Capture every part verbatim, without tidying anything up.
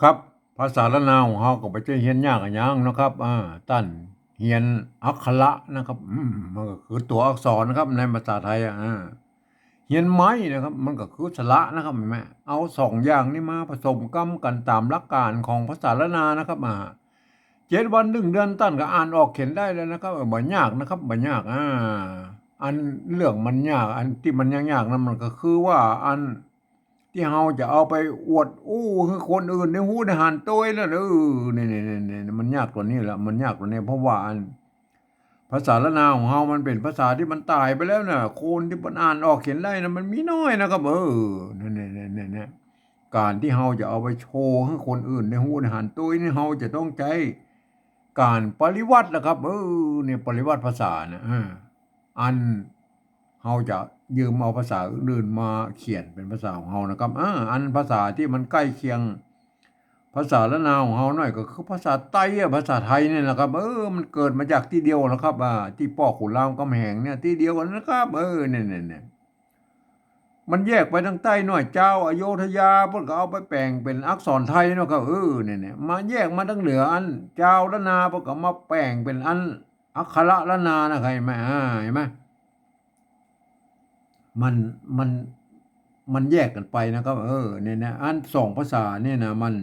ครับ ภาษาล้านนาของเฮาก็บ่ใจ้เฮียนยากอะหยังนะครับ อ่า ต้านเฮียนอักขระนะครับ อืม มันก็คือตั๋วอักษรนะครับ ในภาษาไทยอะ อ่า เฮียนไม้นะครับ มันก็คือสระนะครับ หันก่อ เอาสองอย่างนี้มาผสมกำกั๋นต๋ามหลักก๋านของภาษาล้านนานะครับ อ่า เจ็ดวันนึ่งเดือนต้านก็อ่านออกเขียนได้แล้วนะครับ เออ บ่ยากนะครับ บ่ยาก อ่า อันเรื่องมันยาก อันตี้มันยากๆ นั้นมันก็คือว่าอัน ตี้เฮาจะเอาไปอวดอู้หื้อคนอื่นได้ฮู้ได้หันโตยนั่น เออ นี่ๆๆๆ มันยากตั๋วนี้แหละ มันยากตั๋วนี้ เพราะว่าอัน ภาษาล้านนาของเฮามันเป๋นภาษาตี้มันต๋ายไปแล้วน่ะ คนตี้มันอ่านออกเขียนได้น่ะมันมีน้อยนะครับ เออ นั่นๆๆๆ ก๋านตี้เฮาจะเอาไปโชว์หื้อคนอื่นได้ฮู้ได้หันโตยนี่ เฮาจะต้องใจ๊ก๋านปริวัตินะครับ เออ เนี่ยปริวัติภาษาน่ะ เออ อันเฮาจะยืมเอาภาษาอื่นๆ มาเขียนเป๋นภาษาของเฮานะครับ อ่า อันภาษาตี้มันใก้เคียงภาษาล้านนาของเฮาหน่อยก็คือภาษาใต้อะ ภาษาไทยนี่แหละครับ เออ มันเกิดมาจากตี้เดียวนะครับ อ่า ตี้ป้อขุนรามคำแหงเนี่ย ตี้เดียวกั๋นนะครับ เออ เนี่ยๆๆ มันแยกไปตางใต้หน่อย จาวอโยธยาเปิ้นก็เอาไปแป๋งเป๋นอักษรไทยเนาะครับ เออ เนี่ยๆ มาแยกมาตางเหนือ อันจาวล้านนาเปิ้นก็มาแป๋งเป๋นอัน อักขระล้านนานะ เห็นไหม อ่า เห็นไหม มัน มัน มันแยกกั๋นไปนะครับ เออ เนี่ยนะ อันสองภาษาเนี่ยนะ มัน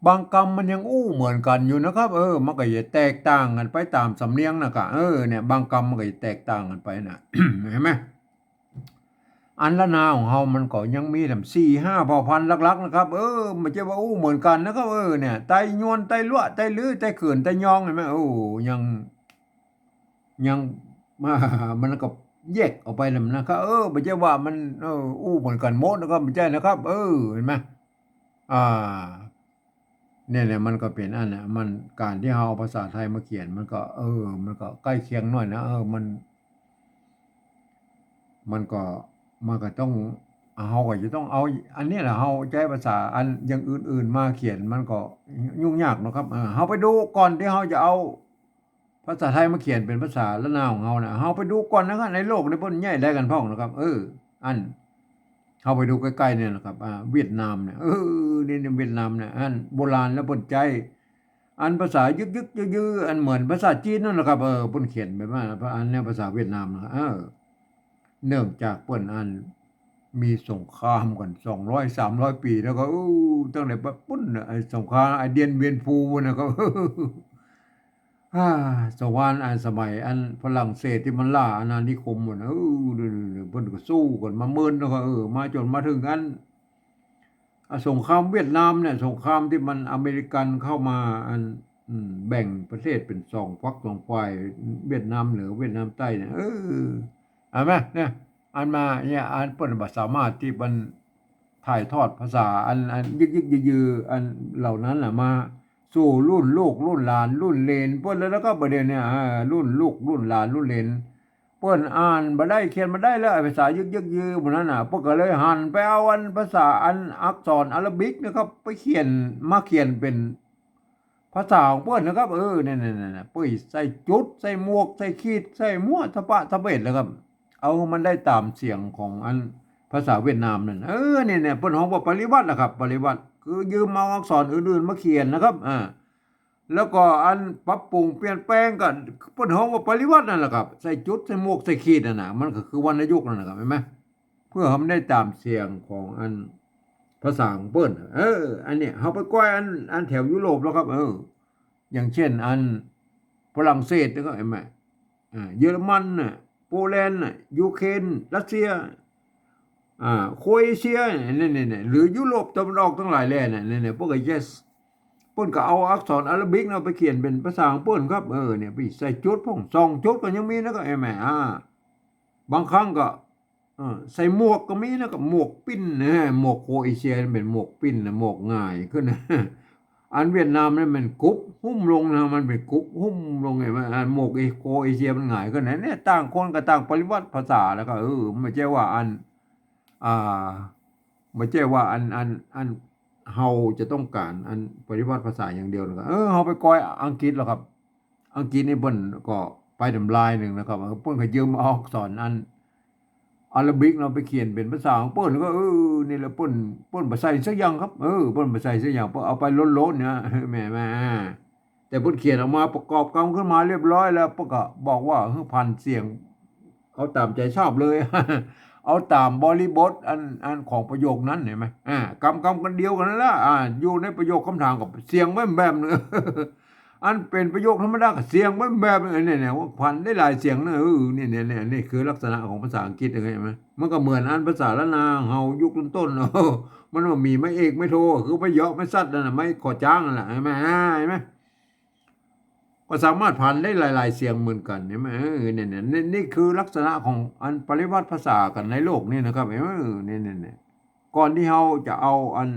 บางกำมันยังอู้เหมือนกั๋นอยู่นะครับ เออ มันก็จะแตกต่างกั๋นไปต๋ามสำเนียงนะกะ เออ เนี่ย บางกำมันก็จะแตกต่างกั๋นไปนะ เห็นไหม อันล้านนาของเฮามันก็ยังมีแหมสี่ห้าเผ่าพันธุ์หลักๆ นะครับ เออ บ่ใจ้ว่าอู้เหมือนกั๋นนะครับ เออ เนี่ย ไตยวน ไตลัว ไตลือ ไตเขื่อน ไตยอง เห็นไหม โอ้ ยัง ยัง มันก็แยกออกไปแล้วนะครับ เออ บ่ใจ้ว่ามัน เออ อู้เหมือนกั๋นหมดนะครับ บ่ใจ้นะครับ เออ เห็นไหม อ่า เนี่ยๆ มันก็เป๋นอันน่ะ มัน ก๋านตี้เฮาเอาภาษาไทยมาเขียน มันก็ เออ มันก็ใก้เคียงหน่อยนะ เออ มัน มันก็ มันก็ต้อง เฮาก็จะต้องเอา อันนี้แหละ เฮาใจ๊ภาษาอันอย่างอื่นๆ มาเขียน มันก็ยุ่งยากเนาะครับ เออ เฮาไปดูก่อนตี้เฮาจะเอา ภาษาไทยมาเขียนเป๋นภาษาล้านนาของเฮานะ เฮาไปดูก่อนนะครับ ในโลกนี่เปิ้นใหญ่ได้กั๋นพ่องนะครับ เออ อัน เฮาไปดูใก้ๆ เนี่ยนะครับ อ่า เวียดนามเนี่ย เออ นี่ นี่เวียดนามเนี่ย อันโบราณแล้วเปิ้นใจ๊ อันภาษายึกๆ ยื้อๆ อันเหมือนภาษาจีนนั่นแหละครับ เออ เปิ้นเขียนแบบว่า อันเนี้ยภาษาเวียดนามนะครับ เออ เนื่องจากเปิ้นอันมีสงครามกั๋นสองร้อยสามร้อยปี๋ แล้วก็ เออ ตั้งแต่ปุ้นน่ะ ไอ้สงครามไอ้เดียนเวียนฟูนะครับ อ่า สวรรค์อันสมัยอันฝรั่งเศสตี้มันล่าอาณานิคมหมดนะ เออ เปิ้นก็สู้กั๋นมาเมินแล้วก็ เออ มาจ๋นมาเถิงอัน อ่ะ สงครามเวียดนามเนี่ย สงครามตี้มันอเมริกันเข้ามาอัน อืม แบ่งประเทศเป๋นสองฝักสองฝ่าย เวียดนามเหนือ เวียดนามใต้เนี่ย เออ เห็นไหม เนี่ย อันมาเนี่ย อันเปิ้นบ่สามารถตี้มันถ่ายทอดภาษาอัน อันยึกๆ ยื้อๆ อันเหล่านั้นน่ะ มาสู่รุ่นลูกรุ่นหลานรุ่นเหลนเปิ้นแล้ว แล้วก็บ่าเดี่ยวเนี่ย อ่า รุ่นลูกรุ่นหลานรุ่นเหลน เปิ้นอ่านบ่ได้เขียนบ่ได้แล้ว ไอ้ภาษายึกๆ ยื้อๆ หมู่นั้นน่ะ เปิ้นก็เลยหันไปเอาอันภาษาอันอักษรอาราบิกนะครับ ไปเขียน มาเขียนเป๋นภาษาของเปิ้นนะครับ เออ เนี่ยๆๆๆ เปิ้นใส่จุด ใส่หมวก ใส่ขีด ใส่มั่วสะปะสะเปดแล้วครับ เอามันได้ต๋ามเสียงของอันภาษาเวียดนามนั่น เออ เนี่ยๆ เปิ้นฮ้องว่าปริวัตินะครับ ปริวัติ คือยืมเอาอักษรอื่นๆ มาเขียนนะครับ อ่า แล้วก็อันปรับปรุงเปลี่ยนแปลงก็เปิ้นฮ้องว่าปริวัตินั่นแหละครับ ใส่จุด ใส่หมวก ใส่ขีดนั่นน่ะ มันก็คือวรรณยุกต์นั่นแหละครับ หันก่อ เพื่อหื้อมันได้ต๋ามเสียงของอันภาษาของเปิ้น เออ อันเนี้ย เฮาไปก้อยอัน อันแถวยุโรปแล้วครับ เออ อย่างเช่น อันฝรั่งเศสนี่ก็หันก่อ อ่า เยอรมันน่ะ โปแลนด์น่ะ ยูเครน รัสเซีย อ่า โครเอเชีย เนี่ยๆๆ หรือยุโรปตะวันออกตังหลายแหล่เนี่ย เนี่ยๆ เปิ้นก็ yes เปิ้นก็เอาอักษรอาราบิกเนาะไปเขียนเป๋นภาษาของเปิ้นครับ เออ เนี่ย ไปใส่จุดพ่อง สองจุดก็ยังมีนะ ก็หันก่อ อ่า บางครั้งก็ เออ ใส่หมวกก็มีนะ ก็หมวกปิ้นนะ หมวกโครเอเชียเป๋นหมวกปิ้นนะ หมวกหงายขึ้นนะ อันเวียดนามนี่มันกุบหุ้มลงนะ มันเป๋นกุบหุ้มลง หันก่อ อันหมวกโครเอเชียมันหงายขึ้นนะ เนี่ย ต่างคนก็ต่างปริวัติภาษาแล้วก็ เออ บ่ใจ้ว่าอัน อ่า บ่ใจ้ว่าอัน อัน อัน เฮาจะต้องก๋านอันปริวัติภาษาอย่างเดียวนะครับ เออ เฮาไปก้อยอังกฤษแล้วครับ อังกฤษนี่เปิ้นก็ไปตำลายนึ่งนะครับ เปิ้นก็ยืมเอาอักษรอัน อาราบิกเนาะ ไปเขียนเป๋นภาษาของเปิ้น ก็ เออ นี่แหละ เปิ้น เปิ้นบ่ใส่สักอย่างครับ เออ เปิ้นบ่ใส่สักอย่าง เปิ้นเอาไปโล้นๆ เนี่ย แหม แหม แต่เปิ้นเขียนออกมาประกอบกำขึ้นมาเรียบร้อยแล้ว เปิ้นก็บอกว่าหื้อผันเสียง เอาต๋ามใจ๋ชอบเลย เอาต๋ามบริบทอัน อันของประโยคนั้น หันก่อ อ่า กำ กำกันเดียวกั๋นนั่นแหละ อ่า อยู่ในประโยคกำถามก็เสียงไปแบบนึ่ง อันเป๋นประโยคธรรมดาก็เสียงไปแบบนึ่ง เนี่ย เนี่ย ว่าผันได้หลายเสียงนะ เออ เนี่ย เนี่ย เนี่ย นี่คือลักษณะของภาษาอังกฤษ หันก่อ มันก็เหมือนอันภาษาล้านนาเฮายุคต้นๆ เนาะ มันบ่มีไม้เอกไม้โท คือไม้เหยาะไม้สัดนั่นน่ะ ไม้ขอจ๊างนั่นแหละ หันก่อ อ่า หันก่อ ก็สามารถผันได้หลายๆ เสียงเหมือนกั๋น หันก่อ เออ เนี่ย เนี่ย นี่ นี่คือลักษณะของอันปริวัติภาษากั๋นในโลกนี้นะครับ เออ เนี่ย เนี่ย เนี่ย ก่อนตี้เฮาจะเอาอัน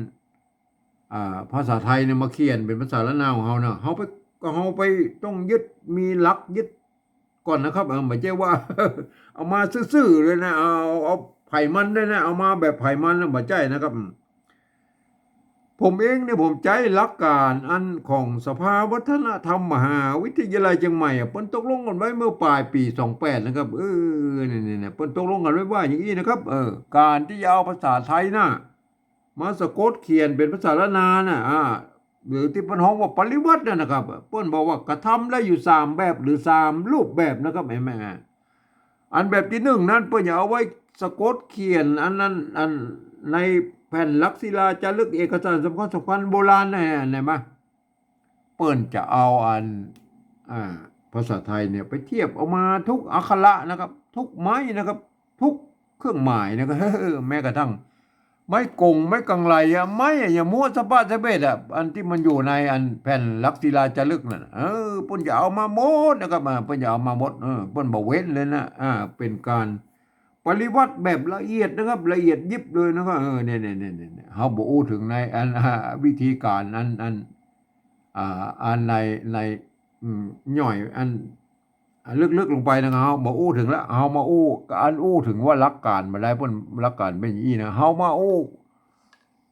อ่า ภาษาไทยเนี่ยมาเขียนเป๋นภาษาล้านนาของเฮาเนาะ เฮาไป ก็เฮาไปต้องยึด มีหลักยึดก่อนนะครับ เออ บ่ใจ้ว่า เอามาซื่อๆ เลยนะ เอา เอา เอาใผมันด้วยนะ เอามาแบบใผมันนะ บ่ใจ้นะครับ อืม ผมเองเนี่ยผมใจ๊หลักก๋านอันของสภาวัฒนธรรมมหาวิทยาลัยเจียงใหม่อะ เปิ้นตกลงกั๋นไว้เมื่อป๋ายปี๋สองแปดนะครับ เออ เนี่ย เนี่ย เนี่ย เปิ้นตกลงกั๋นไว้ว่าอย่างอี้นะครับ เออ ก๋านตี้จะเอาภาษาไทยน่ะ มาสะกดเขียนเป๋นภาษาล้านนาน่ะ อ่า หรือตี้เปิ้นฮ้องว่าปริวัตินั่นนะครับ เปิ้นบอกว่ากระทำได้อยู่สามแบบหรือสามรูปแบบนะครับ หันก่อ อันแบบตี้นึ่งนั้นเปิ้นจะเอาไว้สะกดเขียนอันนั้น อันในแผ่นหลักศิลาจารึกเอกสารสำคัญสำคัญโบราณน่ะ หันก่อ เปิ้นจะเอาอัน อ่า ภาษาไทยเนี่ยไปเทียบเอามาทุกอักขระนะครับ ทุกไม้นะครับ ทุกเครื่องหมายนะครับ แม้กระทั่งไม้กง ไม้กังไรอะ ไม้อะ อย่ามั่วสะบาดสะเบ็ดอะ อันตี้มันอยู่ในอันแผ่นหลักศิลาจารึกนั่นน่ะ เออ เปิ้นจะเอามาหมดนะครับ อ่า เปิ้นจะเอามาหมด เออ เปิ้นบ่เว้นเลยนะ อ่า เป๋นก๋านปริวัติแบบละเอียดนะครับ ละเอียดยิบเลยนะครับ เออ เนี่ย เนี่ย เนี่ย เนี่ย เฮาบ่อู้เถิงในอัน อ่า วิธีก๋านอัน อัน อ่า อันใน ใน อืม ย่อยอัน อันลึกๆ ลงไปนะครับ เฮาบ่อู้เถิงละ เฮามาอู้ อันอู้เถิงว่าหลักก๋านบ่ได้ เปิ้นหลักก๋านเป๋นอย่างอี้นะ เฮามาอู้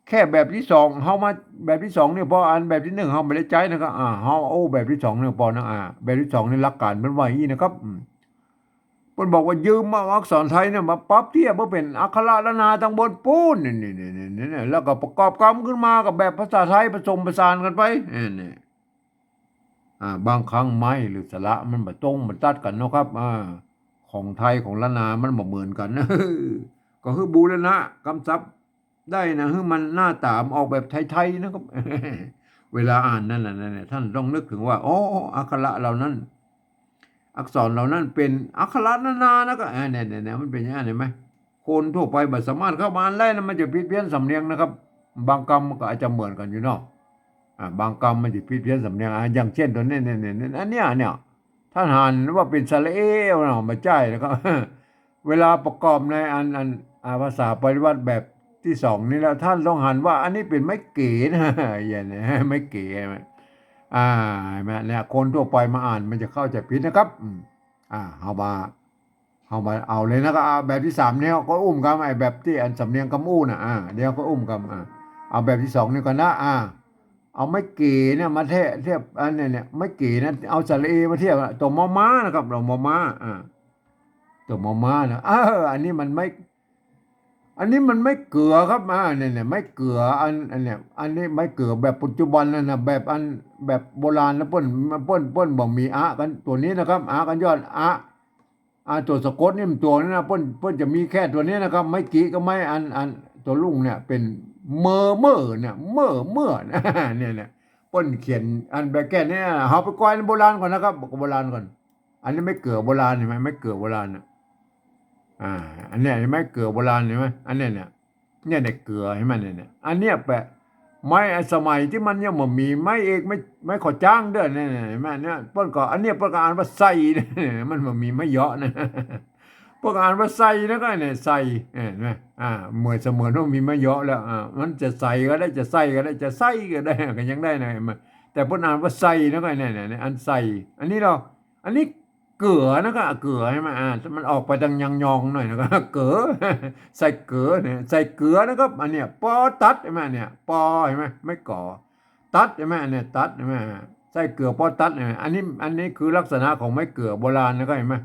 แค่แบบตี้สอง เฮามาแบบตี้สองเนี่ยพอ อันแบบตี้นึ่งเฮาบ่ได้ใจ๊นะครับ อ่า เฮาอู้แบบตี้สองเนี่ยพอนะ อ่า แบบตี้สองนี่หลักก๋านเปิ้นว่าอย่างอี้นะครับ อืม เปิ้นบอกว่ายืมเอาอักษรไทยเนี่ยมาปรับเทียบเปื้อเป๋นอักขระล้านนาตังบนปู๊น นี่ นี่ แล้วก็ประกอบกำขึ้นมากับแบบภาษาไทยผสมผสานกั๋นไป นี่ อ่า บางครั้งไม้หรือสระมันบ่ตรงบ่ตัดกั๋นเนาะครับ อ่า ของไทยของล้านนามันบ่เหมือนกั๋น ก็คือบูรณะกำศัพท์ได้นะ หื้อมันหน้าต๋ามันออกแบบไทยๆ นะครับ เวลาอ่านนั่นน่ะ นั่นน่ะ ท่านต้องนึกเถิงว่า อ๋อ อักขระเหล่านั้น อักษรเหล่านั้นเป๋นอักขระล้านนานะ ก็ อ่า เนี่ย เนี่ย เนี่ย มันเป๋นอย่างนั้น หันก่อ คนทั่วไปบ่สามารถเข้ามาอ่านได้นะ มันจะผิดเพี้ยนสำเนียงนะครับ บางกำมันก็อาจจะเหมือนกั๋นอยู่เนาะ อ่า บางกำมันจะผิดเพี้ยนสำเนียง อ่า อย่างเช่นตัวนี้ เนี่ย เนี่ย เนี่ย อันเนี้ย เนี่ย ท่านหันว่าเป๋นสระเอเนาะ บ่ใจ้นะครับ เวลาประกอบในอัน อัน อ่า ภาษาปริวัติแบบตี้สองนี่แล้ว ท่านต้องหันว่าอันนี้เป๋นไม้เก๋นะ อย่างนี้ ไม้เก๋ อ่า หันก่อ เนี่ย คนทั่วไปมาอ่านมันจะเข้าใจ๋ผิดนะครับ อืม อ่า เฮามา เฮามาเอาเลยนะ ก็เอาแบบตี้สามเนี่ยก็อุ้มกำ ไอ้แบบตี้อันสำเนียงกำอู้น่ะ อ่า เดี๋ยวก็อุ้มกำ อ่า เอาแบบตี้สองนี่ก่อนนะ อ่า เอาไม้เก๋เนี่ยมาเทียบ เทียบ อันเนี้ย เนี่ย ไม้เก๋นะ เอาสระเอมาเทียบอะ ตั๋วมอม้านะครับ ตั๋วมอม้า อ่า ตั๋วมอม้านะ เออ อันนี้มันไม้ อันนี้มันไม้เกือครับ อ่า เนี่ย เนี่ย ไม้เกือ อัน อันเนี้ย อันนี้ไม้เกือแบบปัจจุบันนั่นน่ะ แบบอัน แบบโบราณนะ เปิ้น เปิ้น เปิ้นบ่มีอะกั๋น ตั๋วนี้นะครับ อะกั๋นยอด อะ อ่า ตั๋วสะกดนี่มันตั๋วนี้นะ เปิ้น เปิ้นจะมีแค่ตั๋วนี้นะครับ ไม้กิกับไม้อัน อันตั๋วลุงเนี่ย เป๋นเมอ เม่อเนี่ย เม่อ เมื่อ เนี่ย เนี่ย เปิ้นเขียนอันแบบแค่นี้นะ เฮาไปกอยโบราณก่อนนะครับ โบราณก่อน อันนี้ไม้เกือโบราณ หันก่อ ไม้เกือโบราณน่ะ อ่า อันเนี้ย หันก่อ ไม้เกือโบราณ หันก่อ อันเนี้ย เนี่ย เนี่ย เนี่ย เกือ หันก่อ เนี่ย เนี่ย อันเนี้ยแปะ ไม้สมัยตี้มันยังบ่มีไม้เอก ไม้ ไม้ขอจ๊างเด้อ เนี่ย เนี่ย หันก่อ เนี่ย เปิ้นก็ อันเนี้ยเปิ้นก็อ่านว่าไส่ มันบ่มีไม้เหยาะนะ เปิ้นก็อ่านว่าไส่นะ ก็เนี่ย ไส่ เห็นก่อ อ่า เหมือนเสมือนว่ามีไม้เหยาะแล้ว อ่า มันจะใส่ก็ได้ จะไส้ก็ได้ จะไส้ก็ได้ ก็ยังได้นะ หันก่อ แต่เปิ้นอ่านว่าไส่นะ ก็เนี่ย เนี่ย เนี่ย อันไส่ อันนี้เนาะ อันนี้เกือนะ ก็เกือ หันก่อ อ่า มันออกไปตางยางยองหน่อยนะ ก็เกือ ไส้เกือเนี่ย ไส้เกือนะครับ อันเนี้ย ปอตัด หันก่อ เนี่ย ปอ หันก่อ ไม้ก๋อ ตัด หันก่อ อันเนี้ย ตัด หันก่อ ไส้เกือปอตัด หันก่อ อันนี้ อันนี้คือลักษณะของไม้เกือโบราณนะ ก็หันก่อ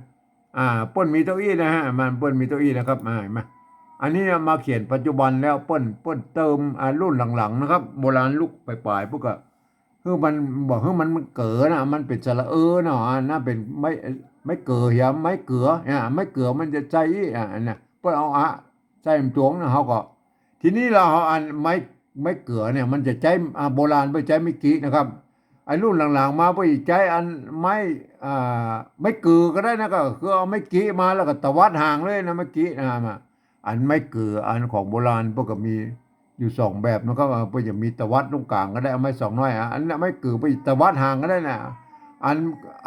อ่า เปิ้นมีเต้าอี้นะฮะ มันเปิ้นมีเต้าอี้นะครับ อ่า หันก่อ อันนี้มาเขียนปัจจุบันแล้ว เปิ้น เปิ้นเติม อ่า รุ่นหลังๆ นะครับ โบราณลุกป๋ายๆ เปิ้นก็ คือมัน บ่หื้อมัน มันเก๋อนะ มันเป๋นสระเออเนาะ อันนั้นเป๋นไม้ ไม้เก๋อเหีย ไม้เก๋อ อ่า ไม้เก๋อมันจะใจ้อี้ อ่า อันนั้น เปิ้นเอาอะ ใส่ตวงนะ เฮาก็ ทีนี้เฮาอันไม้ ไม้เก๋อเนี่ย มันจะใจ๊ อ่า โบราณเปิ้นใจ๊ไม้กินะครับ ไอ้รุ่นหลังๆ มาเปิ้นใจ๊อันไม้ อ่า ไม้เก๋อก็ได้นะ ก็คือเอาไม้กิมาแล้วก็ตวัดหางเลยนะ ไม้กินะ มา อันไม้เก๋อ อันของโบราณเปิ้นก็มีอยู่สองแบบนะครับ อ่า เปิ้นจะมีตวัดตรงก๋างก็ได้ เอาไม้สองน้อย อ่ะ อันนั้นไม้เก๋อเปิ้นตวัดหางก็ได้นะ อัน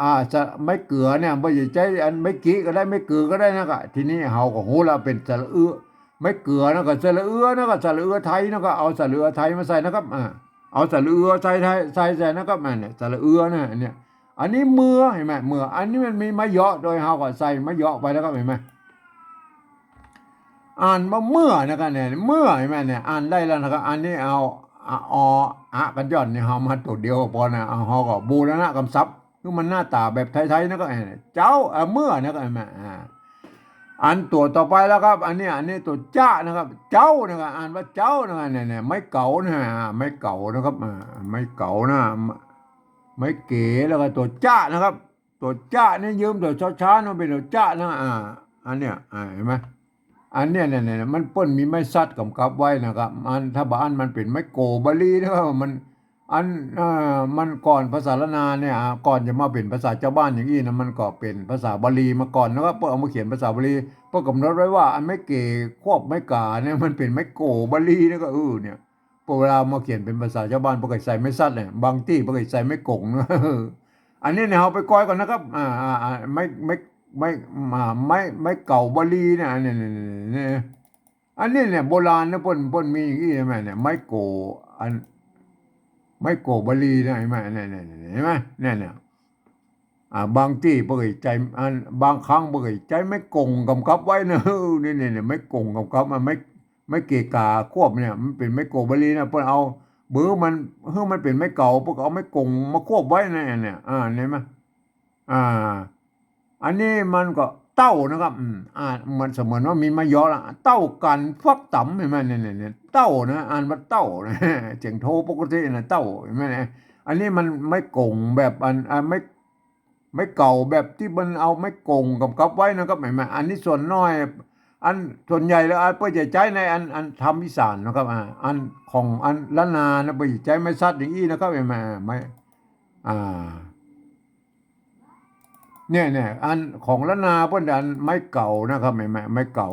อ่า สะ ไม้เก๋อเนี่ย เปิ้นจะใจ๊อันไม้กิก็ได้ ไม้เก๋อก็ได้นะ ก็ ทีนี้เฮาก็ฮู้แล้วเป๋นสระเอือ ไม้เก๋อนะก็สระเอือนะ ก็สระเอือไทยนะ ก็เอาสระเอือไทยมาใส่นะครับ อ่า เอาสระเอือไทย ไทย ใส่ ใส่นะครับ อันเนี่ย สระเอือนะ อันเนี้ย อันนี้เมือ หันก่อ เมือ อันนี้มันมีไม้เยาะโดย เฮาก็ใส่ไม้เยาะไปนะครับ หันก่อ อ่านว่าเมื่อนะครับ เนี่ย เมื่อ หันก่อ เนี่ย อ่านได้แล้วนะครับ อันนี้เอา อะ ออ อะ กั๋นหย่อนนี่ เฮามาตั๋วเดียวก็ปอนะ เอา เฮาก็บูรณะกำศัพท์ คือมันหน้าต๋าแบบไทยๆ นะครับ เอ้ย เจ้า เอ่อ เมื่อนะครับ หันก่อ อ่า อันตั๋วต่อไปแล้วครับ อันนี้ อันนี้ตั๋วจ๊ะนะครับ เจ้านะครับ อ่านว่าเจ้านะครับ เนี่ย เนี่ย ไม้เก๋านะ อ่า ไม้เก๋านะครับ อ่า ไม้เก๋านะ ไม้เก๋ แล้วก็ตั๋วจ๊ะนะครับ ตั๋วจ๊ะนี่ยืมตั๋วชอช้างมาเป๋นตั๋วจ๊ะนะ อ่า อันเนี้ย อ่า หันก่อ อันเนี้ย เนี่ย เนี่ย มันเปิ้นมีไม้สัตว์กำกับไว้นะครับ อัน ถ้าบ่อั้นมันเป๋นไม้โกบาลีนะครับ มัน อัน เอ่อ มันก่อนภาษาล้านนาเนี่ย อ่า ก่อนจะมาเป๋นภาษาจาวบ้านอย่างอี้นะ มันก็เป๋นภาษาบาลีมาก่อนนะครับ เปิ้นเอามาเขียนภาษาบาลี เปิ้นกำหนดไว้ว่าอันไม้เก๋ควบไม้ก๋าเนี่ย มันเป๋นไม้โกบาลีนะ ก็ เออ เนี่ย พอเวลามาเขียนเป๋นภาษาจาวบ้าน เปิ้นก็ใส่ไม้สัตว์เนี่ย บางตี้เปิ้นก็ใส่ไม้ก๋งนะ อันนี้เนี่ย เฮาไปกอยก่อนนะครับ อ่า อ่า อ่า ไม้ ไม้ ไม้ อ่า ไม้ ไม้เก๋าบาลีเนี่ย อันนี้ เนี่ย เนี่ย เนี่ย อันนี้เนี่ย โบราณนะ เปิ้น เปิ้นมีอย่างอี้ หันก่อ เนี่ย ไม้โก อัน ไม้โกบาลีนะ หันก่อ เนี่ย เนี่ย เนี่ย หันก่อ เนี่ย เนี่ย อ่า บางตี้เปิ้นก็ใจ๊ อัน บางครั้งเปิ้นก็ใจ๊ไม้ก๋งกำกับไว้นะ เออ เนี่ย เนี่ย เนี่ย ไม้ก๋งกำกับ อ่ะ ไม้ ไม้เกก๋าควบเนี่ย มันเป๋นไม้โกบาลีนะ เปิ้นเอา บ่หื้อมัน หื้อมันเป๋นไม้เก๋า เปิ้นก็เอาไม้ก๋งมาควบไว้นะ เนี่ย อ่า หันก่อ อ่า อันนี้มันก็เต้านะครับ อืม อ่า เหมือน เสมือนว่ามีไม้เยาะละ เต้ากั๋นฟักต๋ำ หันก่อ เนี่ย เนี่ย เนี่ย เต้านะ อ่านว่าเต้านะ เสียงโทปกตินะ เต้า หันก่อ เนี่ย อันนี้มันไม้ก๋งแบบอัน อ่า ไม้ ไม้เก๋าแบบตี้มันเอาไม้ก๋งกำกับไว้นะครับ หันก่อ อันนี้ส่วนน้อย อันส่วนใหญ่แล้ว อ่า เปิ้นจะใจ๊ในอัน อันธรรมอีสานนะครับ อ่า อันของอันล้านนานะ เปิ้นจะใจ๊ไม้สัตว์อย่างอี้นะครับ หันก่อ ไม้ อ่า เนี่ย เนี่ย อันของล้านนาเปิ้นอันไม้เก๋านะครับ หันก่อ ไม้เก๋า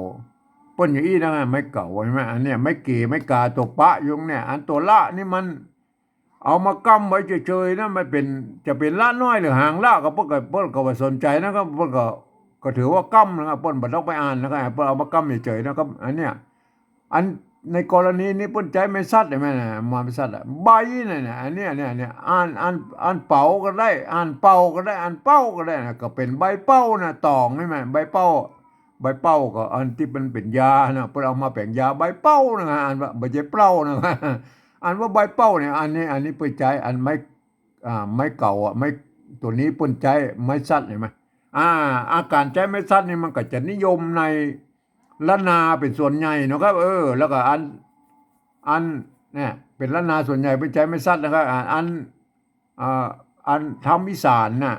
เปิ้นอย่างอี้นะ ไม้เก๋า หันก่อ อันเนี้ย ไม้เก๋ ไม้ก๋า ตั๋วปะอยู่เนี่ย อันตั๋วละนี่มัน เอามาก้ำไว้เฉยๆ นะ มันเป๋น จะเป๋นละน้อยหรือหางละ ก็เปิ้นก็ เปิ้นก็บ่สนใจ๋นะครับ เปิ้นก็ ก็ถือว่าก้ำนะครับ เปิ้นบ่ต้องไปอ่านนะครับ เปิ้นเอามาก้ำเฉยๆ นะครับ อันเนี้ย อันในกรณีนี้เปิ้นใจ๊ไม้สัตว์ หันก่อ นะ มาไม้สัตว์อะ ใบเนี่ยนะ อันเนี้ย เนี่ย เนี่ย อ่าน อ่าน อ่านเป๋าก็ได้ อ่านเป่าก็ได้ อ่านเป้าก็ได้นะ ก็เป๋นใบเป้านะ ตอง หันก่อ ใบเป้า ใบเป้าก็อันตี้มันเป๋นยานะ เปิ้นเอามาแป๋งยา ใบเป้านะ อ่านว่า บ่ใจ้เปล้านะ อ่านว่าใบเป้าเนี่ย อันนี้ อันนี้เปิ้นใจ๊อันไม้ อ่า ไม้เก๋าอะ ไม้ ตั๋วนี้เปิ้นใจ๊ไม้สัตว์ หันก่อ อ่า อาก๋านใจ๊ไม้สัตว์นี่มันก็จะนิยมในล้านนาเป๋นส่วนใหญ่เนาะครับ เออ แล้วก็อัน อัน เนี่ย เป๋นล้านนาส่วนใหญ่เปิ้นใจ๊ไม้สัตว์นะครับ อ่า อัน อ่า อันธรรมอีสานน่ะ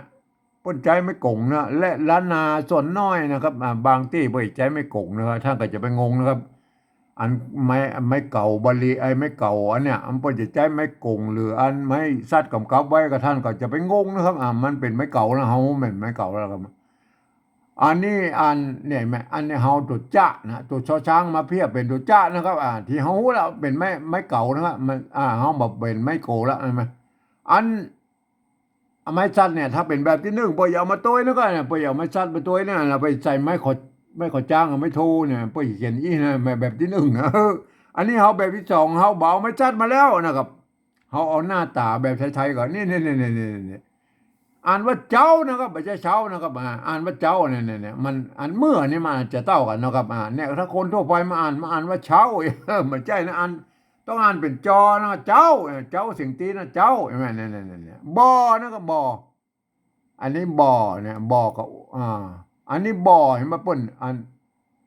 เปิ้นใจ๊ไม้ก๋งนะ และล้านนาส่วนน้อยนะครับ อ่า บางตี้เปิ้นใจ๊ไม้ก๋งนะครับ ต้านก็จะไปงงนะครับ อันไม้ ไม้เก๋าบาลี ไอ้ไม้เก๋าอันเนี้ย อันเปิ้นจะใจ๊ไม้ก๋ง หรืออันไม้สัตว์กำกับไว้ ก็ต้านก็จะไปงงนะครับ อ่า มันเป๋นไม้เก๋านะ เฮาแม่นไม้เก๋าแล้วครับ อันนี้อัน เนี่ยแม่ อันนี้เฮาตั๋วจ๊ะนะ ตั๋วชอช้างมาเพียบเป๋นตั๋วจ๊ะนะครับ อ่า ตี้เฮาฮู้แล้วเป๋นไม้ ไม้เก๋านะครับ มัน อ่า เฮาบ่เป๋นไม้โกแล้ว หันก่อ อัน ไม้สัตว์เนี่ย ถ้าเป๋นแบบตี้นึ่ง เปิ้นจะเอามาตวยนะ ก็เนี่ย เปิ้นจะเอาไม้สัตว์มาตวยเนี่ย แล้วไปใส่ไม้ขอ ไม้ขอจ้างกับไม้โทเนี่ย เปิ้นจะเขียนอี้นะ แบบ แบบตี้นึ่งนะ เออ อันนี้เฮาแบบตี้สอง เฮาบ่เอาไม้สัตว์มาแล้วนะครับ เฮาเอาหน้าต๋าแบบไทยๆ ก่อน นี่ นี่ อ่านว่าเจ้านะครับ บ่ใจ้เช้านะครับ อ่า อ่านว่าเจ้าเนี่ย เนี่ย เนี่ย มัน อันเมื่อนี่มันอาจจะเต้ากั๋นนะครับ อ่า เนี่ย ถ้าคนทั่วไปมาอ่าน มาอ่านว่าเช้า บ่ใจ้นะ อ่าน ต้องอ่านเป๋นจอนะ เจ้า เออ เจ้าเสียงตี๋นะ เจ้า หันก่อ เนี่ย เนี่ย เนี่ย เนี่ย บ่นะครับ บ่ อันนี้บ่เนี่ย บ่ก็ อ่า อันนี้บ่อ หันบ่า เปิ้น อัน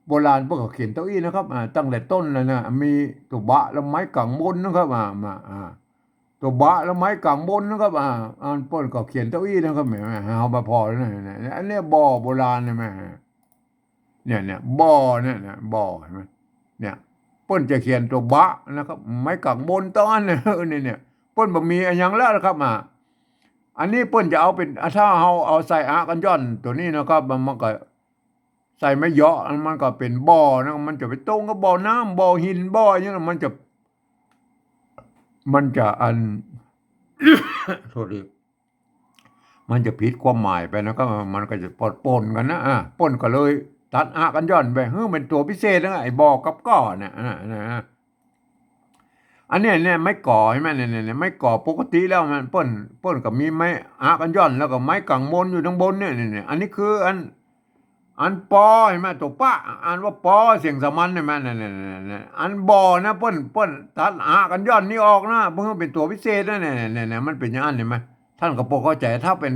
โบราณเปิ้นก็เขียนเต้าอี้นะครับ อ่า ตั้งแต่ต้นเลยนะ มีตั๋วบะแล้วไม้ก๋างบนนะครับ อ่า มา อ่า ตั๋วบะแล้วไม้ก๋างบนนะครับ อ่า อันเปิ้นก็เขียนเต้าอี้นะครับ แหม เฮามาผ่อแล้วนะ เนี่ย อันเนี้ยบ่อโบราณ หันบ่า เนี่ย เนี่ย บ่อเนี่ย เนี่ย บ่อ หันบ่า เนี่ย เปิ้นจะเขียนตั๋วบะนะครับ ไม้ก๋างบนตอนนั้น เออ เนี่ย เนี่ย เปิ้นบ่มีอะหยังแล้วนะครับ อ่า อันนี้เปิ้นจะเอาเป๋น อ่า ถ้าเฮาเอาใส่อะกัญญอนตั๋วนี้นะครับ มัน มันก็ใส่ไม้เยาะ มันก็เป๋นบ่อนะ มันจะไปตรงกับบ่อน้ำ บ่อหิน บ่ออะหยังนะ มันจะ มันจะอัน โทษที มันจะผิดความหมายไปนะครับ มันก็จะปนๆ กั๋นนะ อ่า เปิ้นก็เลยตัดอะกัญญอนไป หื้อเป๋นตั๋วพิเศษนะ ไอ้บ่อกับก่อเนี่ย อ่า นะ อันเนี้ย เนี่ย ไม้ก๋อ หันบ่า เนี่ย เนี่ย เนี่ย ไม้ก๋อ ปกติแล้วมัน เปิ้น เปิ้นก็มีไม้อะกัญญอน แล้วก็ไม้ก๋างบนอยู่ตังบนเนี่ย เนี่ย เนี่ย อันนี้คืออัน อันปอ หันบ่า ตั๋วปะ อ่านว่าปอ เสียงสามัญ หันบ่า เนี่ย เนี่ย เนี่ย เนี่ย อันบ่อนะ เปิ้น เปิ้นตัดอะกัญญอนนี่ออกนะ เปิ้นหื้อเป๋นตั๋วพิเศษนะ เนี่ย เนี่ย เนี่ย มันเป๋นอย่างนั้น หันบ่า ต้านก็ปอเข้าใจ๋ ถ้าเป๋น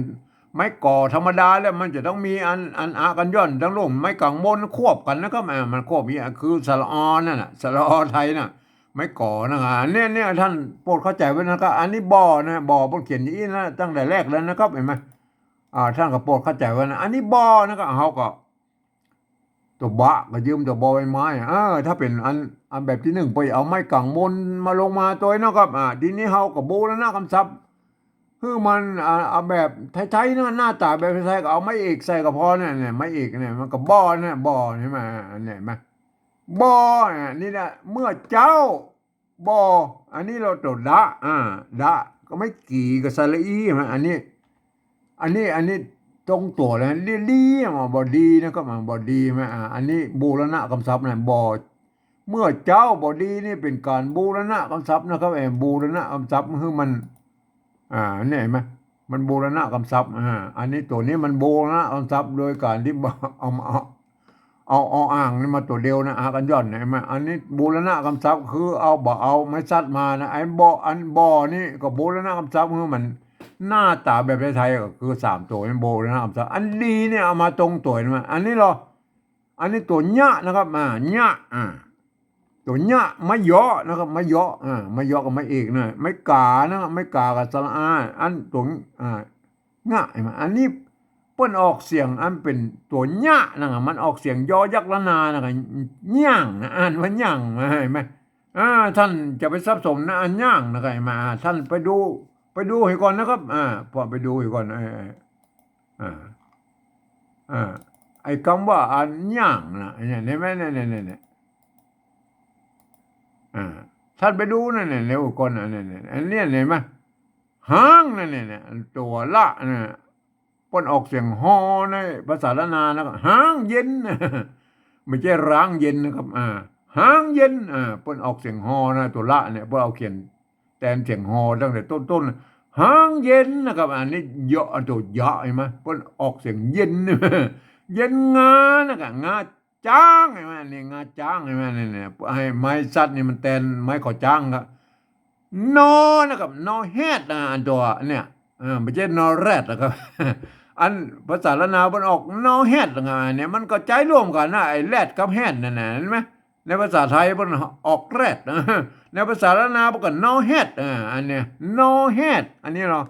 ไม้ก๋อธรรมดาแล้ว มันจะต้องมีอัน อันอะกัญญอนตังลุ่ม ไม้ก๋างบนควบกั๋นนะครับ อ่า มันควบอย่างนี้ คือสระออนั่นน่ะ สระออไทยน่ะ ไม้ก๋อนะครับ เนี่ย เนี่ย ต้านโปรดเข้าใจ๋ไว้นะครับ อันนี้บ่อนะ บ่อ เปิ้นเขียนอย่างนี้นะ ตั้งแต่แรกเลยนะครับ หันบ่า อ่า ต้านก็โปรดเข้าใจ๋ไว้นะ อันนี้บ่อนะครับ เฮาก็ ตั๋วบะก็ยืมตั๋วบอใบไม้ เออ ถ้าเป๋นอัน อันแบบตี้นึ่ง ไปเอาไม้ก๋างบนมาลงมาตวยเนาะครับ อ่า ทีนี้เฮาก็บูรณะกำศัพท์ หื้อมัน อ่า เอาแบบไทยๆ นะ หน้าต๋าแบบไทยๆ ก็เอาไม้เอกใส่ก็พอเนี่ย เนี่ย ไม้เอกเนี่ย มันก็บ่อเนี่ย บ่อ หันบ่า อันนี้ หันบ่า บ่อเนี่ย นี่แหละ เมื่อเจ๊า บ่อ อันนี้ลอตั๋วดะ อ่า ดะ ก็ไม้กี่กับสระอี หันบ่า อันนี้ อันนี้ อันนี้ตรงตั๋วเลย ดี ดี อ่า บ่ดีนะครับ อ่า บ่ดี หันบ่า อ่า อันนี้บูรณะกำศัพท์นะ บ่อ เมื่อเจ๊าบ่ดีนี่เป๋นก๋านบูรณะกำศัพท์นะครับ เอ่อ บูรณะกำศัพท์ หื้อมัน อ่า เนี่ย หันบ่า มันบูรณะกำศัพท์ อ่า อันนี้ตั๋วนี้มันบูรณะกำศัพท์ โดยก๋านตี้เอามา เอา เอา ออ่างนี่มาตั๋วเดียวนะ อะกัญญอนเนี่ย หันบ่า อันนี้บูรณะกำศัพท์ คือเอา บ่เอาไม้สัตว์มานะ ไอ้บ่อ อันบ่อนี่ก็บูรณะกำศัพท์ หื้อมันหน้าต๋าแบบไทยๆ ก็คือสามตั๋วนี่บูรณะกำศัพท์ อันดีเนี่ยเอามาตรงตั๋ว หันบ่า อันนี้ลอ อันนี้ตั๋วเยียะนะครับ อ่า เยียะ อ่า ตั๋วเยียะ ไม้เยาะนะครับ ไม้เยาะ อ่า ไม้เยาะกับไม้เอกนะ ไม้ก๋านะครับ ไม้ก๋ากับสระอา อันตั๋ว อ่า เยียะ หันบ่า อันนี้เปิ้นออกเสียงอันเป๋นตั๋วเยียะนะครับ มันออกเสียงยอยักษ์ระนานะครับ เยียะนะ อ่านว่าเยียะนะ หันบ่า อ่า ต้านจะไปสับสนนะ อันเยียะนะครับ หันบ่า อ่า ต้านไปดู ไปดูหื้อก่อนนะครับ อ่า ปอไปดูหื้อก่อน เออ เออ อ่า อ่า ไอ้กำว่าอันเยียะนะ เนี่ย หันบ่า เนี่ย เนี่ย เนี่ย เนี่ย อ่า ต้านไปดูนั่นเนี่ย เดี๋ยวก่อนนะ เนี่ย เนี่ย อันเนี้ย หันบ่า ฮ้างนั่นเนี่ย เนี่ย ตั๋วละนะ เปิ้นออกเสียงฮอในภาษาล้านนานะครับ ฮ้างเย็น บ่ใจ้ฮ้างเย็นนะครับ อ่า ฮ้างเย็น อ่า เปิ้นออกเสียงฮอนะ ตั๋วละเนี่ย เปิ้นเอาเขียนแตนเสียงฮอตั้งแต่ต้นๆ ฮ้างเย็นนะครับ อันนี้เยาะ ตั๋วเยาะ หันบ่า เปิ้นออกเสียงเย็น เย็นงานะครับ งาจ๊าง หันบ่า อันนี้งาจ๊าง หันบ่า เนี่ย เนี่ย ไอ้ไม้สัตว์นี่มันแตนไม้ขอจ๊างครับ นอนะครับ นอแฮดนะ อันตั๋วเนี่ย เออ บ่ใจ้นอแรดนะครับ อันภาษาล้านนาเปิ้นออกนอแฮดนะครับ เนี่ย มันก็ใจ๊ร่วมกั๋นนะ ไอ้แรดกับแฮดนั่นน่ะ หันบ่า ในภาษาไทยเปิ้นออกแรด ในภาษาล้านนาเปิ้นก็นอแฮด เออ อันเนี้ย นอแฮด อันนี้ลอ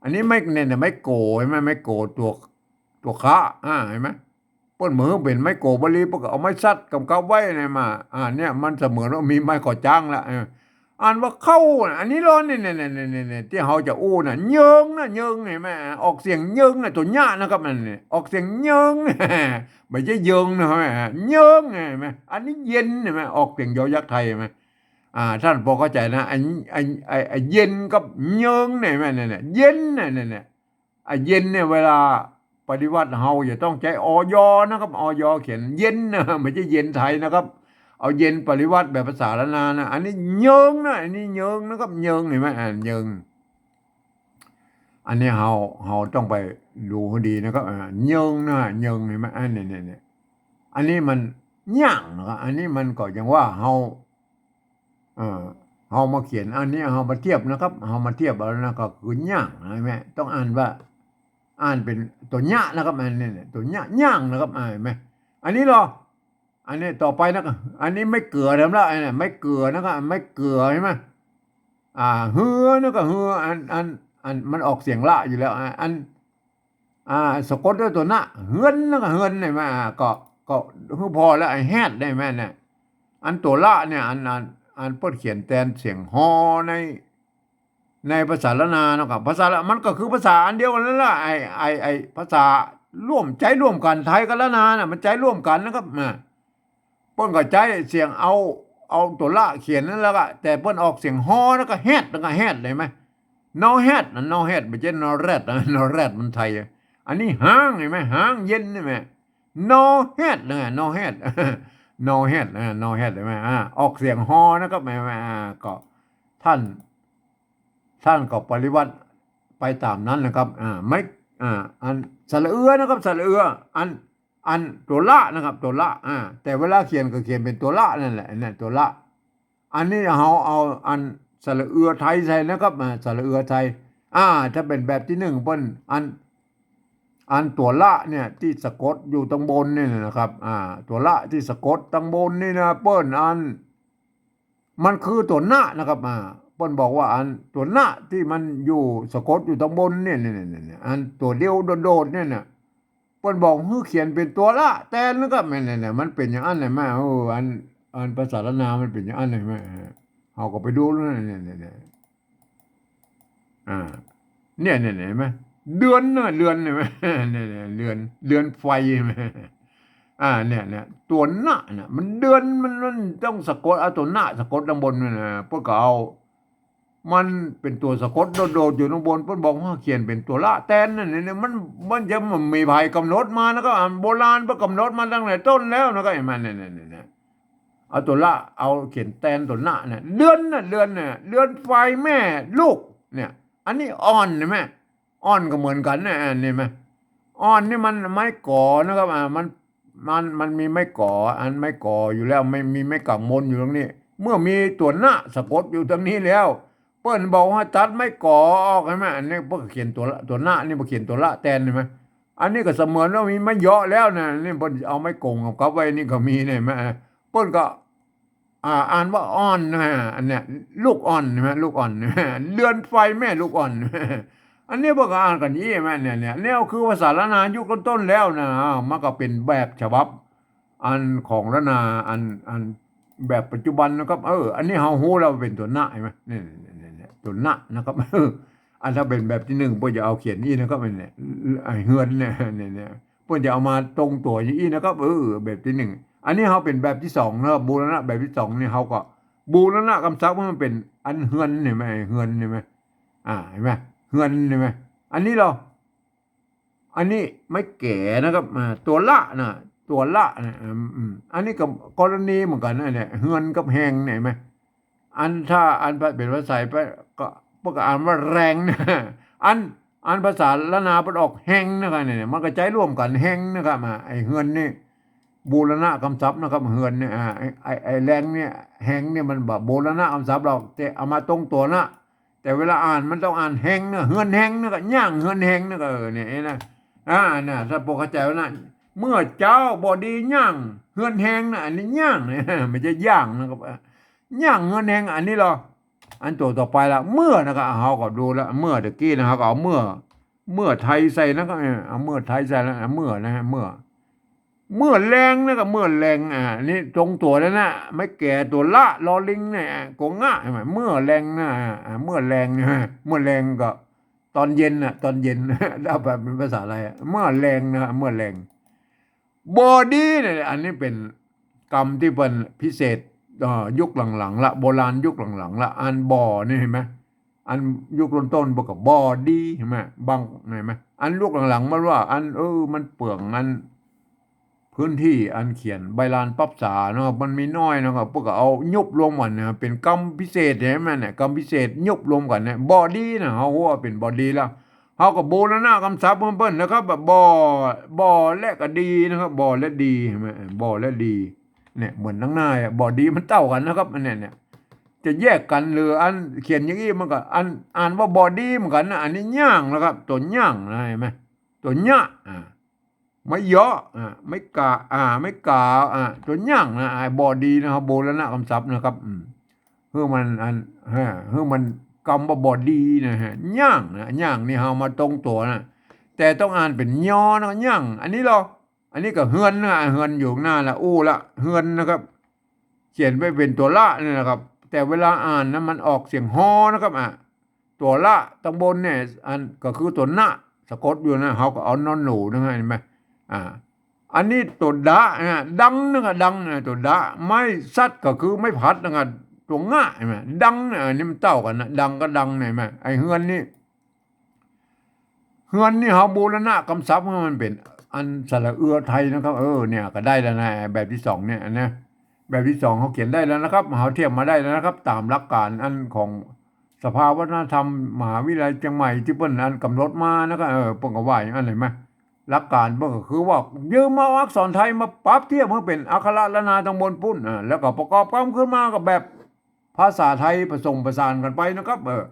อันนี้ไม้ เนี่ย เนี่ย ไม้โก หันบ่า ไม้โก ตั๋ว ตั๋วคะ อ่า หันบ่า เปิ้นบ่หื้อเป๋นไม้โกบาลี เปิ้นก็เอาไม้สัตว์ก๋ำกับไว้เนี่ยมา อ่า เนี่ย มันเสมือนว่ามีไม้ขอจ๊างละ เออ อ่านว่าเข้านะ อันนี้ลอ เนี่ย เนี่ย เนี่ย เนี่ย เนี่ย ตี้เฮาจะอู้นะ เยิงนะ เยิง หันบ่า ออกเสียงเยิงนะ ตั๋วเยียะนะครับ อันนี้ ออกเสียงเยิง บ่ใจ้เยิงนะ หันบ่า เยิง หันบ่า อันนี้เย็น หันบ่า ออกเสียงยอยักษ์ไทย หันบ่า อ่า ต้านปอเข้าใจ๋นะ ไอ้ ไอ้ ไอ้ ไอ้เย็นกับเยิงเนี่ย หันบ่า เนี่ย เนี่ย เย็นเนี่ย เนี่ย เนี่ย ไอ้เย็นเนี่ย เวลาปริวรรตเฮาจะต้องใจ๊ อย นะครับ อย เขียนเย็นนะ บ่ใจ้เย็นไทยนะครับ เอาเย็นปริวรรตแบบภาษาล้านนานะ อันนี้เยิงนะ อันนี้เยิงนะครับ เยิง หันบ่า อ่า เยิง อันนี้เฮา เฮาต้องไปดูหื้อดีนะครับ อ่า เยิงนะ เยิง หันบ่า อันนี้ เนี่ย เนี่ย อันนี้มันเยียะนะครับ อันนี้มันก็อย่างว่าเฮา เอ่อ เฮามาเขียน อันนี้เฮามาเทียบนะครับ เฮามาเทียบเอานะ ก็คือเยียะ หันบ่า ต้องอ่านว่า อ่านเป๋นตั๋วยะนะครับ อันนี้เนี่ย ตั๋วยะ ย่างนะครับ อ่า หันก่อ อันนี้ลอ อันนี้ต่อไปนะครับ อันนี้ไม้เกือเดิมละ อันนี้ไม้เกือนะครับ ไม้เกือหันก่อ อ่า เฮือนะครับ เฮือ อัน อัน อัน มันออกเสียงละอยู่แล้ว อ่า อัน อ่า สะกดตวยตั๋วนะ เฮือนนะครับ เฮือนหันก่อ อ่า ก็ ก็ หือผ่อแล้ว ไอ้แฮดหันก่อ เนี่ย อันตั๋วละเนี่ย อัน อัน อันเปิ้นเขียนแตนเสียงฮอใน ในภาษาล้านนานะครับ ภาษาละ มันก็คือภาษาอันเดียวกั๋นนั่นละ ไอ้ ไอ้ ไอ้ภาษาร่วม ใจ๊ร่วมกั๋น ไทยกับล้านนาน่ะ มันใจ๊ร่วมกั๋นนะครับ อ่า เปิ้นก็ใจ๊เสียงเอา เอาตั๋วละเขียนนั่นแหละก็ แต่เปิ้นออกเสียงฮอแล้วก็แฮด แล้วก็แฮดหันก่อ นอแฮดนะ นอแฮด บ่ใจ้นอแร็ดนะ นอแร็ดมันไทย อันนี้ฮ้างหันก่อ ฮ้างเย็นหันก่อ นอแฮดนะ นอแฮด นอแฮด อ่า นอแฮดหันก่อ อ่า ออกเสียงฮอนะครับ อ่า อ่า ก็ท่าน ท่านก็ปฏิบัติไปต๋ามนั้นนะครับ อ่า ไม้ อ่า อันสระเอือนะครับ สระเอือ อัน อันตั๋วละนะครับ ตั๋วละ อ่า แต่เวลาเขียนก็เขียนเป๋นตั๋วละนั่นแหละ เนี่ย ตั๋วละ อันนี้เฮาเอาอันสระเอือไทยใส่นะครับ อ่า สระเอือไทย อ่า ถ้าเป๋นแบบตี้นึ่งเปิ้น อัน อันตั๋วละเนี่ยตี้สะกดอยู่ตังบนนี่นะครับ อ่า ตั๋วละตี้สะกดตังบนนี่นะ เปิ้นอัน มันคือตั๋วนะนะครับ อ่า เปิ้นบอกว่าอันตั๋วนะตี้มันอยู่สะกดอยู่ตังบนเนี่ย เนี่ย เนี่ย เนี่ย อันตั๋วเดียวโดดๆเนี่ยน่ะ เปิ้นบอกหื้อเขียนเป๋นตั๋วละแตนนะครับ เนี่ย เนี่ย เนี่ย มันเป๋นอย่างอั้นแหละแม่ เออ อัน อันภาษาล้านนามันเป๋นอย่างอั้นแหละแม่ เฮาก็ไปดูแล้วนะ เนี่ย เนี่ย เนี่ย อ่า เนี่ย เนี่ย เนี่ย หันก่อ เดือนนะ เดือนหันก่อ เนี่ย เนี่ย เดือน เดือนไฟหันก่อ อ่า เนี่ย เนี่ย ตั๋วนะน่ะ มันเดือน มัน มันต้องสะกด เอาตั๋วนะสะกดตังบนนั่นน่ะ เปิ้นก็เอา มันเป๋นตั๋วสะกดโดดๆอยู่ตังบน เปิ้นบอกว่าเขียนเป๋นตั๋วละแตนนั่น เนี่ย เนี่ย มัน มันจะ มันมีใผก๋ำหนดมานะครับ อันโบราณเปิ้นก๋ำหนดมาตั้งแต่ต้นแล้วนะครับ หันก่อ เนี่ย เนี่ย เนี่ย เนี่ย เอาตั๋วละ เอาเขียนแตนตั๋วนะเนี่ย เดือนน่ะ เดือนน่ะ เดือนไฟแม่ลูก เนี่ย อันนี้อ่อนหันก่อ อ่อนก็เหมือนกั๋นนะ อันนี้หันก่อ อ่อนนี่มันไม้ก๋อนะครับ อ่า มัน มัน มันมีไม้ก๋อ อันไม้ก๋ออยู่แล้ว ไม่มีไม้ก๋ำมนอยู่ตรงนี้ เมื่อมีตั๋วนะสะกดอยู่ตรงนี้แล้ว เปิ้นบอกว่าตัดไม้ก๋อออกหันก่อ อันนี้เปิ้นเขียนตั๋วละ ตั๋วนะนี่เปิ้นเขียนตั๋วละแตนหันก่อ อันนี้ก็เสมือนว่ามีไม้เยาะแล้วนะ นี่เปิ้นเอาไม้ก๋งกับไว้นี่ก็มีเนี่ย หันก่อ เปิ้นก็ อ่า อ่านว่าอ่อนนะ อันเนี้ย ลูกอ่อนหันก่อ ลูกอ่อน เดือนไฟแม่ลูกอ่อน อันนี้เปิ้นก็อ่านกั๋นอี้หันก่อ เนี่ย เนี่ย เนี่ยคือภาษาล้านนายุคต้นๆแล้วนะ อ่า มันก็เป๋นแบบฉบับ อันของล้านนา อัน อันแบบปัจจุบันนะครับ เออ อันนี้เฮาฮู้แล้วเป๋นตั๋วนะหันก่อ เนี่ย เนี่ย เนี่ย ตั๋วนะนะครับ เออ อันถ้าเป๋นแบบตี้นึ่งเปิ้นจะเอาเขียนอี้นะครับ เนี่ย ไอ้เฮือนเนี่ย เนี่ย เนี่ย เปิ้นจะเอามาตรงตั๋วอย่างอี้นะครับ เออ แบบตี้นึ่ง อันนี้เฮาเป๋นแบบตี้สองนะครับ บูรณะแบบตี้สองนี่เฮาก็บูรณะกำศัพท์ให้มันเป๋นอันเฮือนหันก่อ เฮือนหันก่อ อ่า หันก่อ เฮือนหันก่อ อันนี้ลอ อันนี้ไม้แก๋นะครับ อ่า ตั๋วละนะ ตั๋วละนะ อืม อืม อันนี้ก็กรณีเหมือนกั๋นนะเนี่ย เฮือนกับแฮงเนี่ย หันก่อ อันถ้าอันเป๋นภาษาไทยไปก็ เปิ้นก็อ่านว่าแฮงนะ อัน อันภาษาล้านนาเปิ้นออกแฮงนะครับ เนี่ย มันก็ใจ๊ร่วมกั๋นแฮงนะครับ อ่า ไอ้เฮือนนี่ บูรณะกำศัพท์นะครับ เฮือนเนี่ย อ่า ไอ้ ไอ้ ไอ้แฮงเนี่ย แฮงเนี่ยมันบ่บูรณะกำศัพท์หรอก แต่เอามาตรงตั๋วนะ แต่เวลาอ่านมันต้องอ่านแฮงนะ เฮือนแฮงนะ ก็ย่างเฮือนแฮงนะ ก็ เออ เนี่ยนะ อ่า น่ะ ถ้าพอเข้าใจ๋ว่านะ เมื่อเจ๊าบ่ดีย่างเฮือนแฮงนะ อันนี้ย่างนะ บ่ใจ้ย่างนะครับ ย่างเฮือนแฮง อันนี้ลอ อันตั๋วต่อไปละ เมื่อนะครับ เฮาก็ดูละ เมื่อตะกี้นะ เฮาก็เอาเมื่อ เมื่อไทยใส่นะครับ เออ เอาเมื่อไทยใส่แล้ว เมื่อนะฮะ เมื่อ เมื่อแลงนะครับ เมื่อแลง อ่า นี่ตรงตั๋วแล้วนะ ไม้แก๋ตั๋วละ ลอลิงเนี่ย กงงะ หันก่อ เมื่อแลงนะ อ่า เมื่อแลงนะ เมื่อแลงก็ตอนเย็นน่ะ ตอนเย็น ถ้าแป๋เป๋นภาษาไทยอะ เมื่อแลงนะ เมื่อแลง บ่ดีเนี่ย อันนี้เป๋นกำตี้เปิ้นพิเศษ เอ่อ ยุคหลังๆละ โบราณยุคหลังๆละ อันบ่อนี่หันก่อ อันยุคต้นๆ เปิ้นก็บ่ดีหันก่อ บาง หันก่อ อันยุคหลังๆ มันว่า อัน เออ มันเปื้อง อัน พื้นตี้อันเขียนใบลานปรั๊บสาเนาะ มันมีน้อยเนาะ ก็เปิ้นก็เอายุบรวมกั๋นนะ เป๋นกำพิเศษหันก่อ เนี่ย กำพิเศษยุบรวมกั๋นเนี่ย บ่ดีนะ เฮาฮู้ว่าเป๋นบ่ดีแล้ว เฮาก็บูรณะกำศัพท์เปิ้นนะครับ แบบบ่อ บ่อและก็ดีนะครับ บ่อและดี หันก่อ บ่อและดี เนี่ย เหมือนตังหน้าอะ บ่อดีมันเต้ากั๋นนะครับ อันเนี้ย เนี่ย จะแยกกั๋นหรืออันเขียนอย่างอี้มันก็ อัน อ่านว่าบ่อดีเหมือนกั๋นนะ อันนี้ย่างนะครับ ตั๋วย่างนะ หันก่อ ตั๋วญะ อ่า ไม้เยาะ อ่า ไม้กา อ่า ไม้กา อ่า ตั๋วหยั่งนะ ไอ้บ่ดีนะ เฮาบูรณะกำศัพท์นะครับ อืม หื้อมันอัน ฮะ หื้อมันกำว่าบ่ดีนะฮะ หยั่งนะ หยั่งนี่เฮามาตรงตั๋วนะ แต่ต้องอ่านเป๋นยอนะ หยั่ง อันนี้ลอ อันนี้ก็เฮือนนะ เฮือนอยู่ข้างหน้าละ อู้ละ เฮือนนะครับ เขียนไว้เป๋นตั๋วละนี่นะครับ แต่เวลาอ่านนะมันออกเสียงฮอนะครับ อ่ะ ตั๋วละตังบนเนี่ย อันก็คือตั๋วนะ สะกดอยู่นะ เฮาก็เอานอนหนูนะ เห็นไหม อ่า อันนี้ตั๋วดะนะ ดังนะครับ ดังนะ ตั๋วดะ ไม้สัตว์ก็คือไม้ผลัดนะครับ ตั๋วงะ เห็นไหม ดังนะ อันนี้มันเต้ากั๋นนะ ดังก็ดังนะ เห็นไหม ไอ้เฮือนนี่ เฮือนนี่เฮาบูรณะกำศัพท์หื้อมันเป๋นอันสระเอือไทยนะครับ เออ เนี่ยก็ได้แล้วนะ แบบตี้สองเนี่ยนะ แบบตี้สองเฮาเขียนได้แล้วนะครับ เฮาเทียบมาได้แล้วนะครับ ต๋ามหลักก๋านอันของสภาวัฒนธรรมมหาวิทยาลัยเจียงใหม่ตี้เปิ้นอันก๋ำหนดมานะครับ เออ เปิ้นก็ว่าอย่างนั้น เห็นไหม หลักก๋านเปิ้นก็คือว่ายืมเอาอักษรไทยมาปรับเทียบหื้อเป๋นอักขระล้านนาตังบนปู้น อ่า แล้วก็ประกอบกำขึ้นมาก็แบบ ภาษาไทยผสมผสานกั๋นไปนะครับ เออ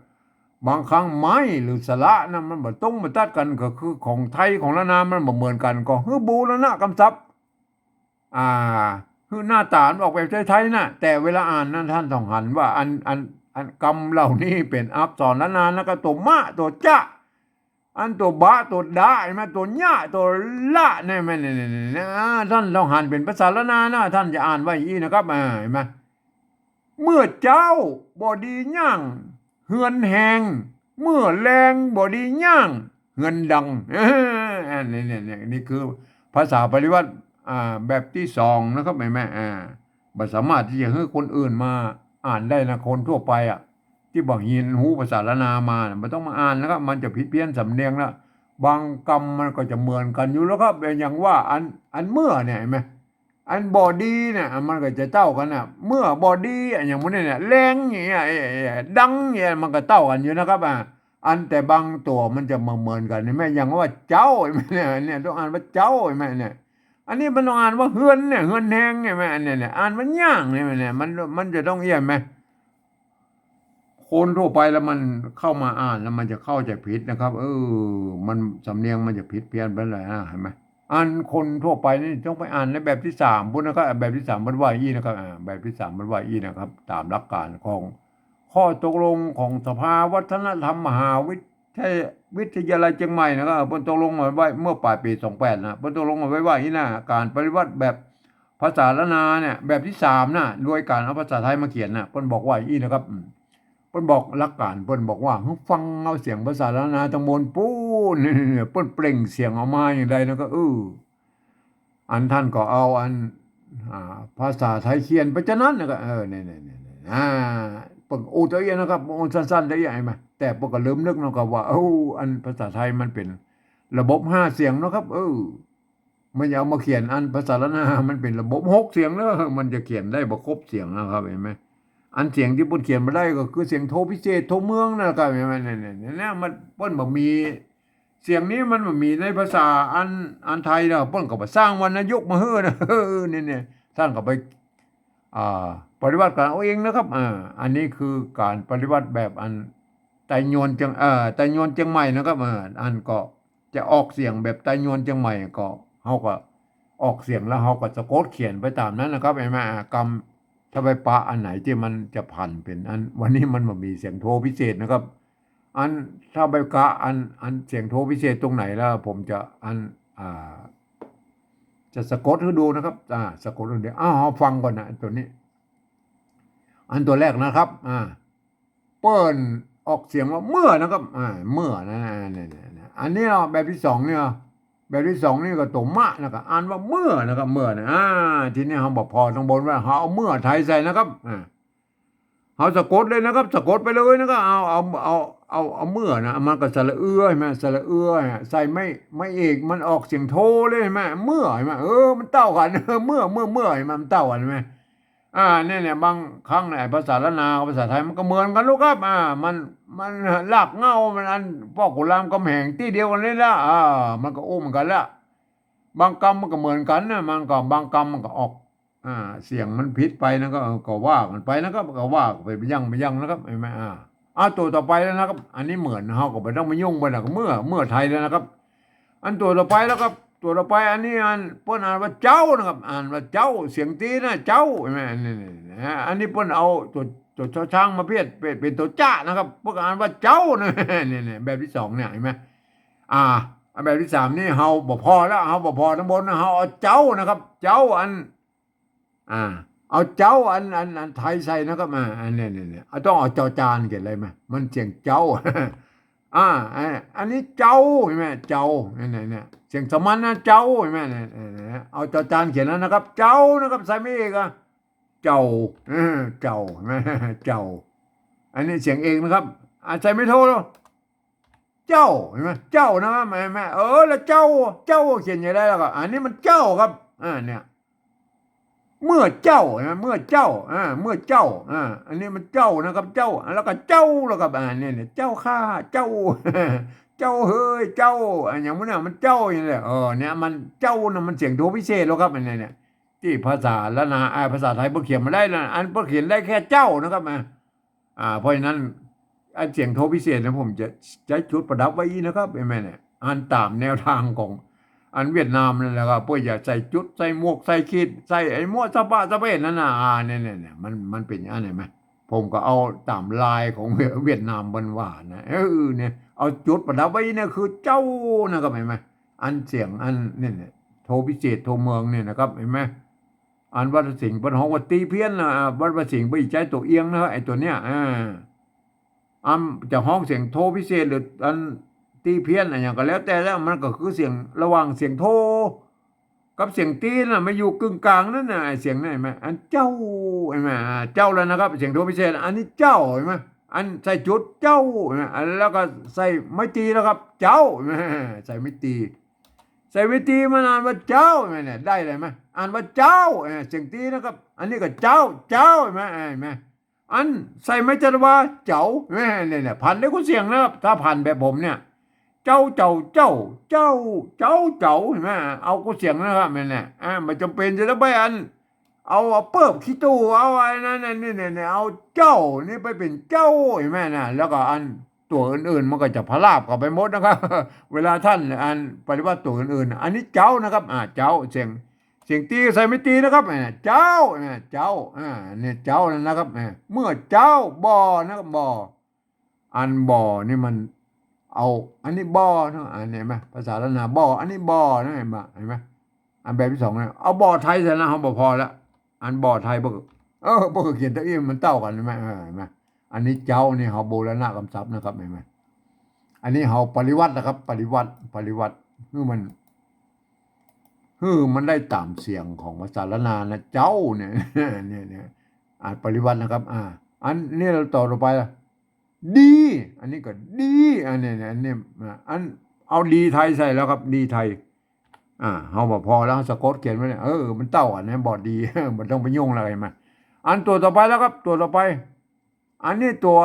บางครั้งไม้หรือสระนะ มันบ่ตรงบ่ตัดกั๋น ก็คือของไทยของล้านนามันบ่เหมือนกั๋น ก็หื้อบูรณะกำศัพท์ อ่า หื้อหน้าต๋ามันออกแบบไทยๆ นะ แต่เวลาอ่านนั้นต้านต้องหันว่าอัน อัน อันกำเหล่านี้เป๋นอักษรล้านนา แล้วก็ตั๋วมะ ตั๋วจะ อันตั๋วบะ ตั๋วดะ เห็นไหม ตั๋วญะ ตั๋วละ เนี่ย แม่น เนี่ย เนี่ย เนี่ย อ่า ต้านต้องหันเป๋นภาษาล้านนานะ ต้านจะอ่านว่าอย่างอี้นะครับ อ่า เห็นไหม เมื่อเจ๊าบ่ดีหยั่ง เฮือนแฮง เมื่อแลงบ่ดีหยั่ง เฮือนดัง เออ อันนี้ เนี่ย เนี่ย นี่คือภาษาปริวรรต อ่า แบบตี้สองนะครับ เห็นไหม อ่า บ่สามารถตี้จะหื้อคนอื่นมาอ่านได้นะ คนทั่วไปอะ ตี้บ่เฮียนฮู้ภาษาล้านนามาน่ะ บ่ต้องมาอ่านนะครับ มันจะผิดเพี้ยนสำเนียงละ บางกำมันก็จะเหมือนกั๋นอยู่แล้วครับ อย่างว่าอัน อันเมื่อเนี่ย เห็นไหม อันบ่ดีเนี่ย มันก็จะเต้ากั๋นน่ะ เมื่อบ่ดีอะ อย่างพวกนี้เนี่ย แลงอย่างเงี้ย เอ่อ เอ่อ ดังอย่างเงี้ย มันก็เต้ากั๋นอยู่นะครับ อ่า อันแต่บางตั๋วมันจะบ่เหมือนกั๋น เห็นไหม อย่างว่าเจ๊า เห็นไหมเนี่ย เนี่ย ต้องอ่านว่าเจ๊า เห็นไหมเนี่ย อันนี้มันต้องอ่านว่าเฮือนเนี่ย เฮือนแฮง เห็นไหม อันเนี้ย เนี่ย อ่านว่าหยั่ง เห็นไหมเนี่ย มัน มันจะต้องเอี้ยไหม คนทั่วไปแล้วมันเข้ามาอ่านแล้วมันจะเข้าใจ๋ผิดนะครับ เออ มันสำเนียงมันจะผิดเพี้ยนไปเลยนะ เห็นไหม อันคนทั่วไปนี่ต้องไปอ่านในแบบตี้สามปู้นนะครับ แบบตี้สามมันว่าอี้นะครับ อ่า แบบตี้สามมันว่าอี้นะครับ ต๋ามหลักก๋านของข้อตกลงของสภาวัฒนธรรมมหาวิทยา วิทยาลัยเจียงใหม่นะครับ เปิ้นตกลงกั๋นไว้เมื่อป๋ายปี๋สองแปดนะ เปิ้นตกลงกั๋นไว้ว่าอี้นะ ก๋านปริวรรตแบบ ภาษาล้านนาเนี่ย แบบตี้สามน่ะ โดยก๋านเอาภาษาไทยมาเขียนน่ะ เปิ้นบอกว่าอี้นะครับ อืม เปิ้นบอกหลักก๋าน เปิ้นบอกว่า หื้อฟังเอาเสียงภาษาล้านนาตังบนปู้น เนี่ย เปิ้นเปล่งเสียงออกมาอย่างใดนะก็ เออ อันต้านก็เอาอัน อ่า ภาษาไทยเขียนไปจานั้นนะก็ เออ เนี่ย เนี่ย เนี่ย เนี่ย อ่า เปิ้นอู้ตะเอี้ยนะครับ อู้สั้นๆ ตะเอี้ย เห็นไหม แต่เปิ้นก็ลืมนึกเนาะครับว่า โอ้ อันภาษาไทยมันเป๋นระบบห้าเสียงเนาะครับ เออ มันจะเอามาเขียนอันภาษาล้านนา มันเป๋นระบบหกเสียงเนาะ มันจะเขียนได้บ่ครบเสียงนะครับ เห็นไหม อันเสียงตี้เปิ้นเขียนมาได้ก็คือเสียงโทพิเศษ โทเมืองนะครับ เห็นไหม เนี่ย เนี่ย เนี่ย มัน เปิ้นบ่มี เสียงนี้มันบ่มีในภาษาอัน อันไทยแล้ว เปิ้นก็บ่สร้างวรรณยุกต์มาหื้อนะ เออ เนี่ย เนี่ย ต้านก็ไป อ่า ปริวรรตก๋านเอาเองนะครับ อ่า อันนี้คือก๋านปริวรรตแบบอันไตยวนเจียง เอ่อ ไตยวนเจียงใหม่นะครับ เอ่อ อันก็จะออกเสียงแบบไตยวนเจียงใหม่ก็ เฮาก็ออกเสียงแล้วเฮาก็สะกดเขียนไปต๋ามนั้นนะครับ เห็นไหม อ่า กำ ถ้าไปปะอันไหนตี้มันจะผันเป๋นอัน วันนี้มันบ่มีเสียงโทพิเศษนะครับ อัน ถ้าไปกะอัน อันเสียงโทพิเศษตรงไหนแล้ว ผมจะอัน อ่า จะสะกดหื้อดูนะครับ อ่า สะกดหื้อดู อ้าว เฮาฟังก่อนนะ ตั๋วนี้ อันตั๋วแรกนะครับ อ่า เปิ้นออกเสียงว่าเมื่อนะครับ อ่า เมื่อนะ นะ นะ นะ อันนี้เนาะ แบบตี้สองเนี่ย แบบตี้สองนี่ก็ตั๋วมะนะครับ อ่านว่าเมื่อนะครับ เมื่อนะ อ่า ทีนี้เฮาบ่ผ่อตังบนว่า เฮาเอาเมื่อไทยใส่นะครับ อ่า เฮาสะกดเลยนะครับ สะกดไปเลยนะครับ เอา เอา เอา เอา เอาเมื่อนะ มันก็สระเอือ เห็นไหม สระเอือ ใส่ไม้ ไม้เอก มันออกเสียงโทเลย เห็นไหม เมื่อ เห็นไหม เออ มันเต้ากั๋น เมื่อ เมื่อ เมื่อ เห็นไหม มันเต้ากั๋น เห็นไหม อ่า เนี่ย เนี่ย บางครั้งเนี่ย ภาษาล้านนากับภาษาไทยมันก็เหมือนกั๋นลูกครับ อ่า มัน มันรากเหง้ามันอันป้อขุนรามคำแหงตี้เดียวกั๋นเลยละ อ่า มันก็อู้เหมือนกั๋นละ บางกำมันก็เหมือนกั๋นนะ มันก็บางกำมันก็ออก อ่า เสียงมันผิดไปนะ ก็ เออ ก็ว่ากั๋นไปนะครับ ก็ว่ากั๋นไป บ่ยั้ง บ่ยั้งนะครับ เห็นไหม อ่า อ่า ตั๋วต่อไปแล้วนะครับ อันนี้เหมือน เฮาก็บ่ต้องมายุ่งมันนะ ก็เมื่อ เมื่อไทยแล้วนะครับ อันตั๋วต่อไปแล้วครับ ตั๋วต่อไป อันนี้อันเปิ้นอ่านว่าเจ๊านะครับ อ่านว่าเจ๊า เสียงตี๋นะ เจ๊า เห็นไหม อันนี้ นี่ นะ อันนี้เปิ้นเอาตั๋ว ตั๋ว ชอ ช้างมาเปลี่ยน เปลี่ยน เป๋นตั๋วจ๊ะนะครับ เปิ้นอ่านว่าเจ๊านะ นี่ นี่ แบบตี้สองเนี่ย เห็นไหม อ่า อันแบบตี้สามนี่เฮาบ่ผ่อแล้ว เฮาบ่ผ่อตังบนนะ เฮาเอาเจ๊านะครับ เจ๊าอัน อ่า เอาเจ๊าอัน อัน อันไทยใส่นะครับ อ่า อันนี้ นี่ นี่ เอา ต้องเอาจอจานเขียนเลยไหม มันเสียงเจ๊า อ่า อ่า อันนี้เจ๊า เห็นไหม เจ๊า เนี่ย เนี่ย เนี่ย เสียงสามัญนะ เจ๊า เห็นไหม เนี่ย เนี่ย เนี่ย เอาจอจานเขียนแล้วนะครับ เจ๊านะครับ ใส่ไม่เอกอะ เจ๊า เออ เจ๊า เห็นไหม เจ๊า อันนี้เสียงเอกนะครับ อ่า ใส่ไม่โท เจ๊า เห็นไหม เจ๊านะครับ เห็นไหม เออ แล้วเจ๊า เจ๊าเขียนอย่างไรแล้วก็ อันนี้มันเจ๊าครับ อ่า เนี่ย เมื่อเจ๊า เห็นไหม เมื่อเจ๊า อ่า เมื่อเจ๊า อ่า อันนี้มันเจ๊านะครับ เจ๊า แล้วก็เจ๊า แล้วก็ อ่า เนี่ย เนี่ย เจ้าข้า เจ้า เจ้าเฮ้ย เจ้า อ่า อย่างพวกเนี้ยมันเจ๊าอย่างเนี้ย เออ เนี่ย มันเจ๊านะ มันเสียงโทพิเศษแล้วครับ อันเนี้ย เนี่ย ตี้ภาษาล้านนา อ่า ภาษาไทยเปิ้นเขียนบ่ได้นะ อันเปิ้นเขียนได้แค่เจ๊านะครับ อ่า อ่า เพราะฉะนั้น อันเสียงโทพิเศษนะ ผมจะใจ๊จุดประดับไว้อี้นะครับ เห็นไหมเนี่ย อันต๋ามแนวตางของอันเวียดนามนั่นแหละครับ เปิ้นจะใส่จุด ใส่หมวก ใส่ขีด ใส่ไอ้หมวกสะปะสะเปะนั่นน่ะ อ่า เนี่ย เนี่ย เนี่ย มัน มันเป๋นอัน เห็นไหม ผมก็เอาต๋ามลายของเวียดนามเปิ้นว่านะ เออ เนี่ย เอาจุดประดับไว้เนี่ยคือเจ๊านะครับ เห็นไหม อันเสียงอันเนี่ย เนี่ย โทพิเศษ โทเมืองเนี่ยนะครับ เห็นไหม อันวัดพระสิงห์เปิ้นฮ้องว่าตี๋เพี้ยนนะ อ่า วัดพระสิงห์เปิ้นใจ๊ตั๋วเอียงนะ ไอ้ตั๋วเนี้ย อ่า อันจะฮ้องเสียงโทพิเศษหรืออันตี๋เพี้ยนอะหยังก็แล้วแต่แล้ว มันก็คือเสียงระหว่างเสียงโทกับเสียงตี๋น่ะ มันอยู่กึ่งกลางนั่นน่ะ ไอ้เสียงนั่นเห็นไหม อันเจ๊า เห็นไหม อ่า เจ๊าแล้วนะครับ เสียงโทพิเศษ อันนี้เจ๊า เห็นไหม อันใส่จุดเจ๊า เห็นไหม อันแล้วก็ใส่ไม้ตี๋แล้วครับ เจ๊า เห็นไหม ใส่ไม้ตี๋ ใส่ไม้ตี๋มันอ่านว่าเจ๊า เห็นไหมเนี่ย ได้เลยไหม อ่านว่าเจ๊า เออ เสียงตี๋นะครับ อันนี้ก็เจ๊า เจ๊า เห็นไหม เห็นไหม อันใส่ไม้จัตวา เจ๋า เห็นไหมเนี่ย เนี่ย ผันได้กู้เสียงนะครับ ถ้าผันแบบผมเนี่ย เจ๊า เจ๋า เจ๊า เจ๊า เจ๋า เจ๋า เห็นไหม เอากู้เสียงนะครับ เนี่ย เนี่ย อ่า บ่จ๋ำเป๋นจะต้องไปอัน เอา เอาเปิบขี้ตู้ เอาไอ้นั่น นั่น นี่ เนี่ย เนี่ย เอาเจ๊านี่ไปเป๋นเจ๊า เห็นไหมนะ แล้วก็อันตั๋วอื่นๆ มันก็จะพลาบเข้าไปหมดนะครับ เวลาต้านอันปฏิบัติตั๋วอื่นๆ อันนี้เจ๊านะครับ อ่า เจ๊า เสียง เสียงตี๋ใส่ไม้ตี๋นะครับ อ่า เจ๊า อ่า เจ๊า อ่า เนี่ย เจ๊านั่นนะครับ อ่า เมื่อเจ๊า บ่อนะครับ บ่อ อันบ่อนี่มัน เอา อันนี้บ่อเนาะ อันนี้เห็นไหม ภาษาล้านนาบ่อ อันนี้บ่อนะ เห็นไหม เห็นไหม อันแบบตี้สองเนี่ย เอาบ่อไทยใส่นะ เฮาบ่ผ่อละ อันบ่อไทยบ่ เออ บ่เขียนตะอี้มันเต้ากั๋น เห็นไหม เออ เห็นไหม อันนี้เจ๊านี่เฮาบูรณะกำศัพท์นะครับ เห็นไหม อันนี้เฮาปฏิวัตินะครับ ปฏิวัติ ปฏิวัติหื้อมัน หื้อมันได้ต๋ามเสียงของภาษาล้านนานะ เจ๊าเนี่ย เนี่ย เนี่ย อ่านปฏิวัตินะครับ อ่า อันนี้เราต่อ ต่อไปละ ดี อันนี้ก็ดี อันนี้เนี่ย อันนี้ อ่า อัน เอาดีไทยใส่แล้วครับ ดีไทย อ่า เฮาบ่ผ่อแล้ว สะกดเขียนไว้เนี่ย เออ มันเต้ากั๋นนะ บ่ดี บ่ต้องไปยุ่งแล้ว เห็นไหม อันตั๋วต่อไปแล้วครับ ตั๋วต่อไป อันนี้ตั๋ว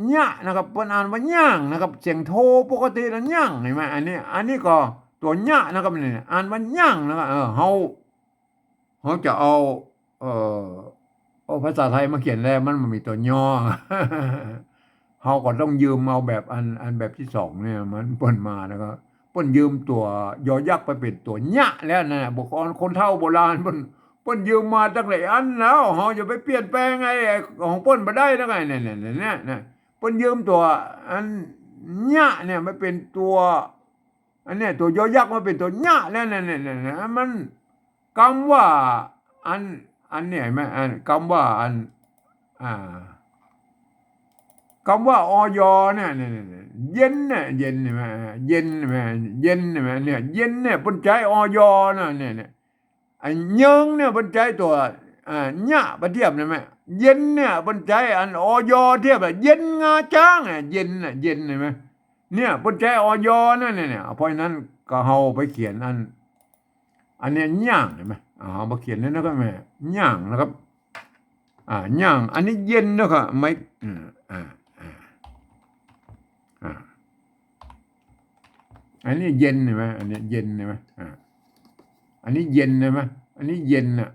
เยียะนะครับ เปิ้นอ่านว่าเยียะนะครับ เสียงโทปกตินะ เยียะ เห็นไหม อันนี้ อันนี้ก็ตั๋วเยียะนะครับ เนี่ย อ่านว่าเยียะนะครับ เออ เฮา เฮาจะเอา เอ่อ เอาภาษาไทยมาเขียนแล้ว มันบ่มีตั๋วยอ เฮาก็ต้องยืมเอาแบบอัน อันแบบตี้สองเนี่ย มันเปิ้นมาแล้วก็ เปิ้นยืมตั๋วยอยักษ์ไปเป๋นตั๋วเยียะแล้วนะ บุคคลคนเฒ่าโบราณเปิ้น เปิ้นยืมมาตั้งหลายอันแล้ว เฮาจะไปเปลี่ยนแปลงไอ้ของเปิ้นบ่ได้นะ ไอ้เนี่ย เนี่ย เนี่ย เนี่ย เปิ้นยืมตั๋วอันเยียะเนี่ยมาเป๋นตั๋ว อันเนี้ย ตั๋วยอยักษ์มาเป๋นตั๋วเยียะแล้ว เนี่ย เนี่ย เนี่ย เนี่ย มัน กำว่าอัน อันเนี่ย เห็นไหม อัน กำว่าอัน อ่า กำว่า อย. เนี่ย เนี่ย เนี่ย เนี่ย เย็นเนี่ย เย็น เห็นไหม เย็น เห็นไหม เย็น เห็นไหม เนี่ย เย็นเนี่ย เปิ้นใจ๊ อย. นะ เนี่ย เนี่ย ไอ้เยิงเนี่ย เปิ้นใจ๊ตั๋ว อ่า เยียะไปเทียบ เห็นไหม เย็นเนี่ย เปิ้นใจ๊อัน อย. เทียบอะ เย็นงาจ๊างอะ เย็นน่ะ เย็น เห็นไหม เนี่ย เปิ้นใจ๊ อย. นั่น เนี่ย เนี่ย เพราะฉะนั้นก็เฮาไปเขียนอัน อันเนี้ย เยียะ เห็นไหม อ่า เฮามาเขียนเลยนะครับ แม่ เยียะ นะครับ อ่า เยียะ อันนี้เย็นนะครับ ไม่ อ่า อ่า อ่า อ่า อันนี้เย็น เห็นไหม อันนี้เย็น เห็นไหม อ่า อันนี้เย็น เห็นไหม อันนี้เย็นน่ะ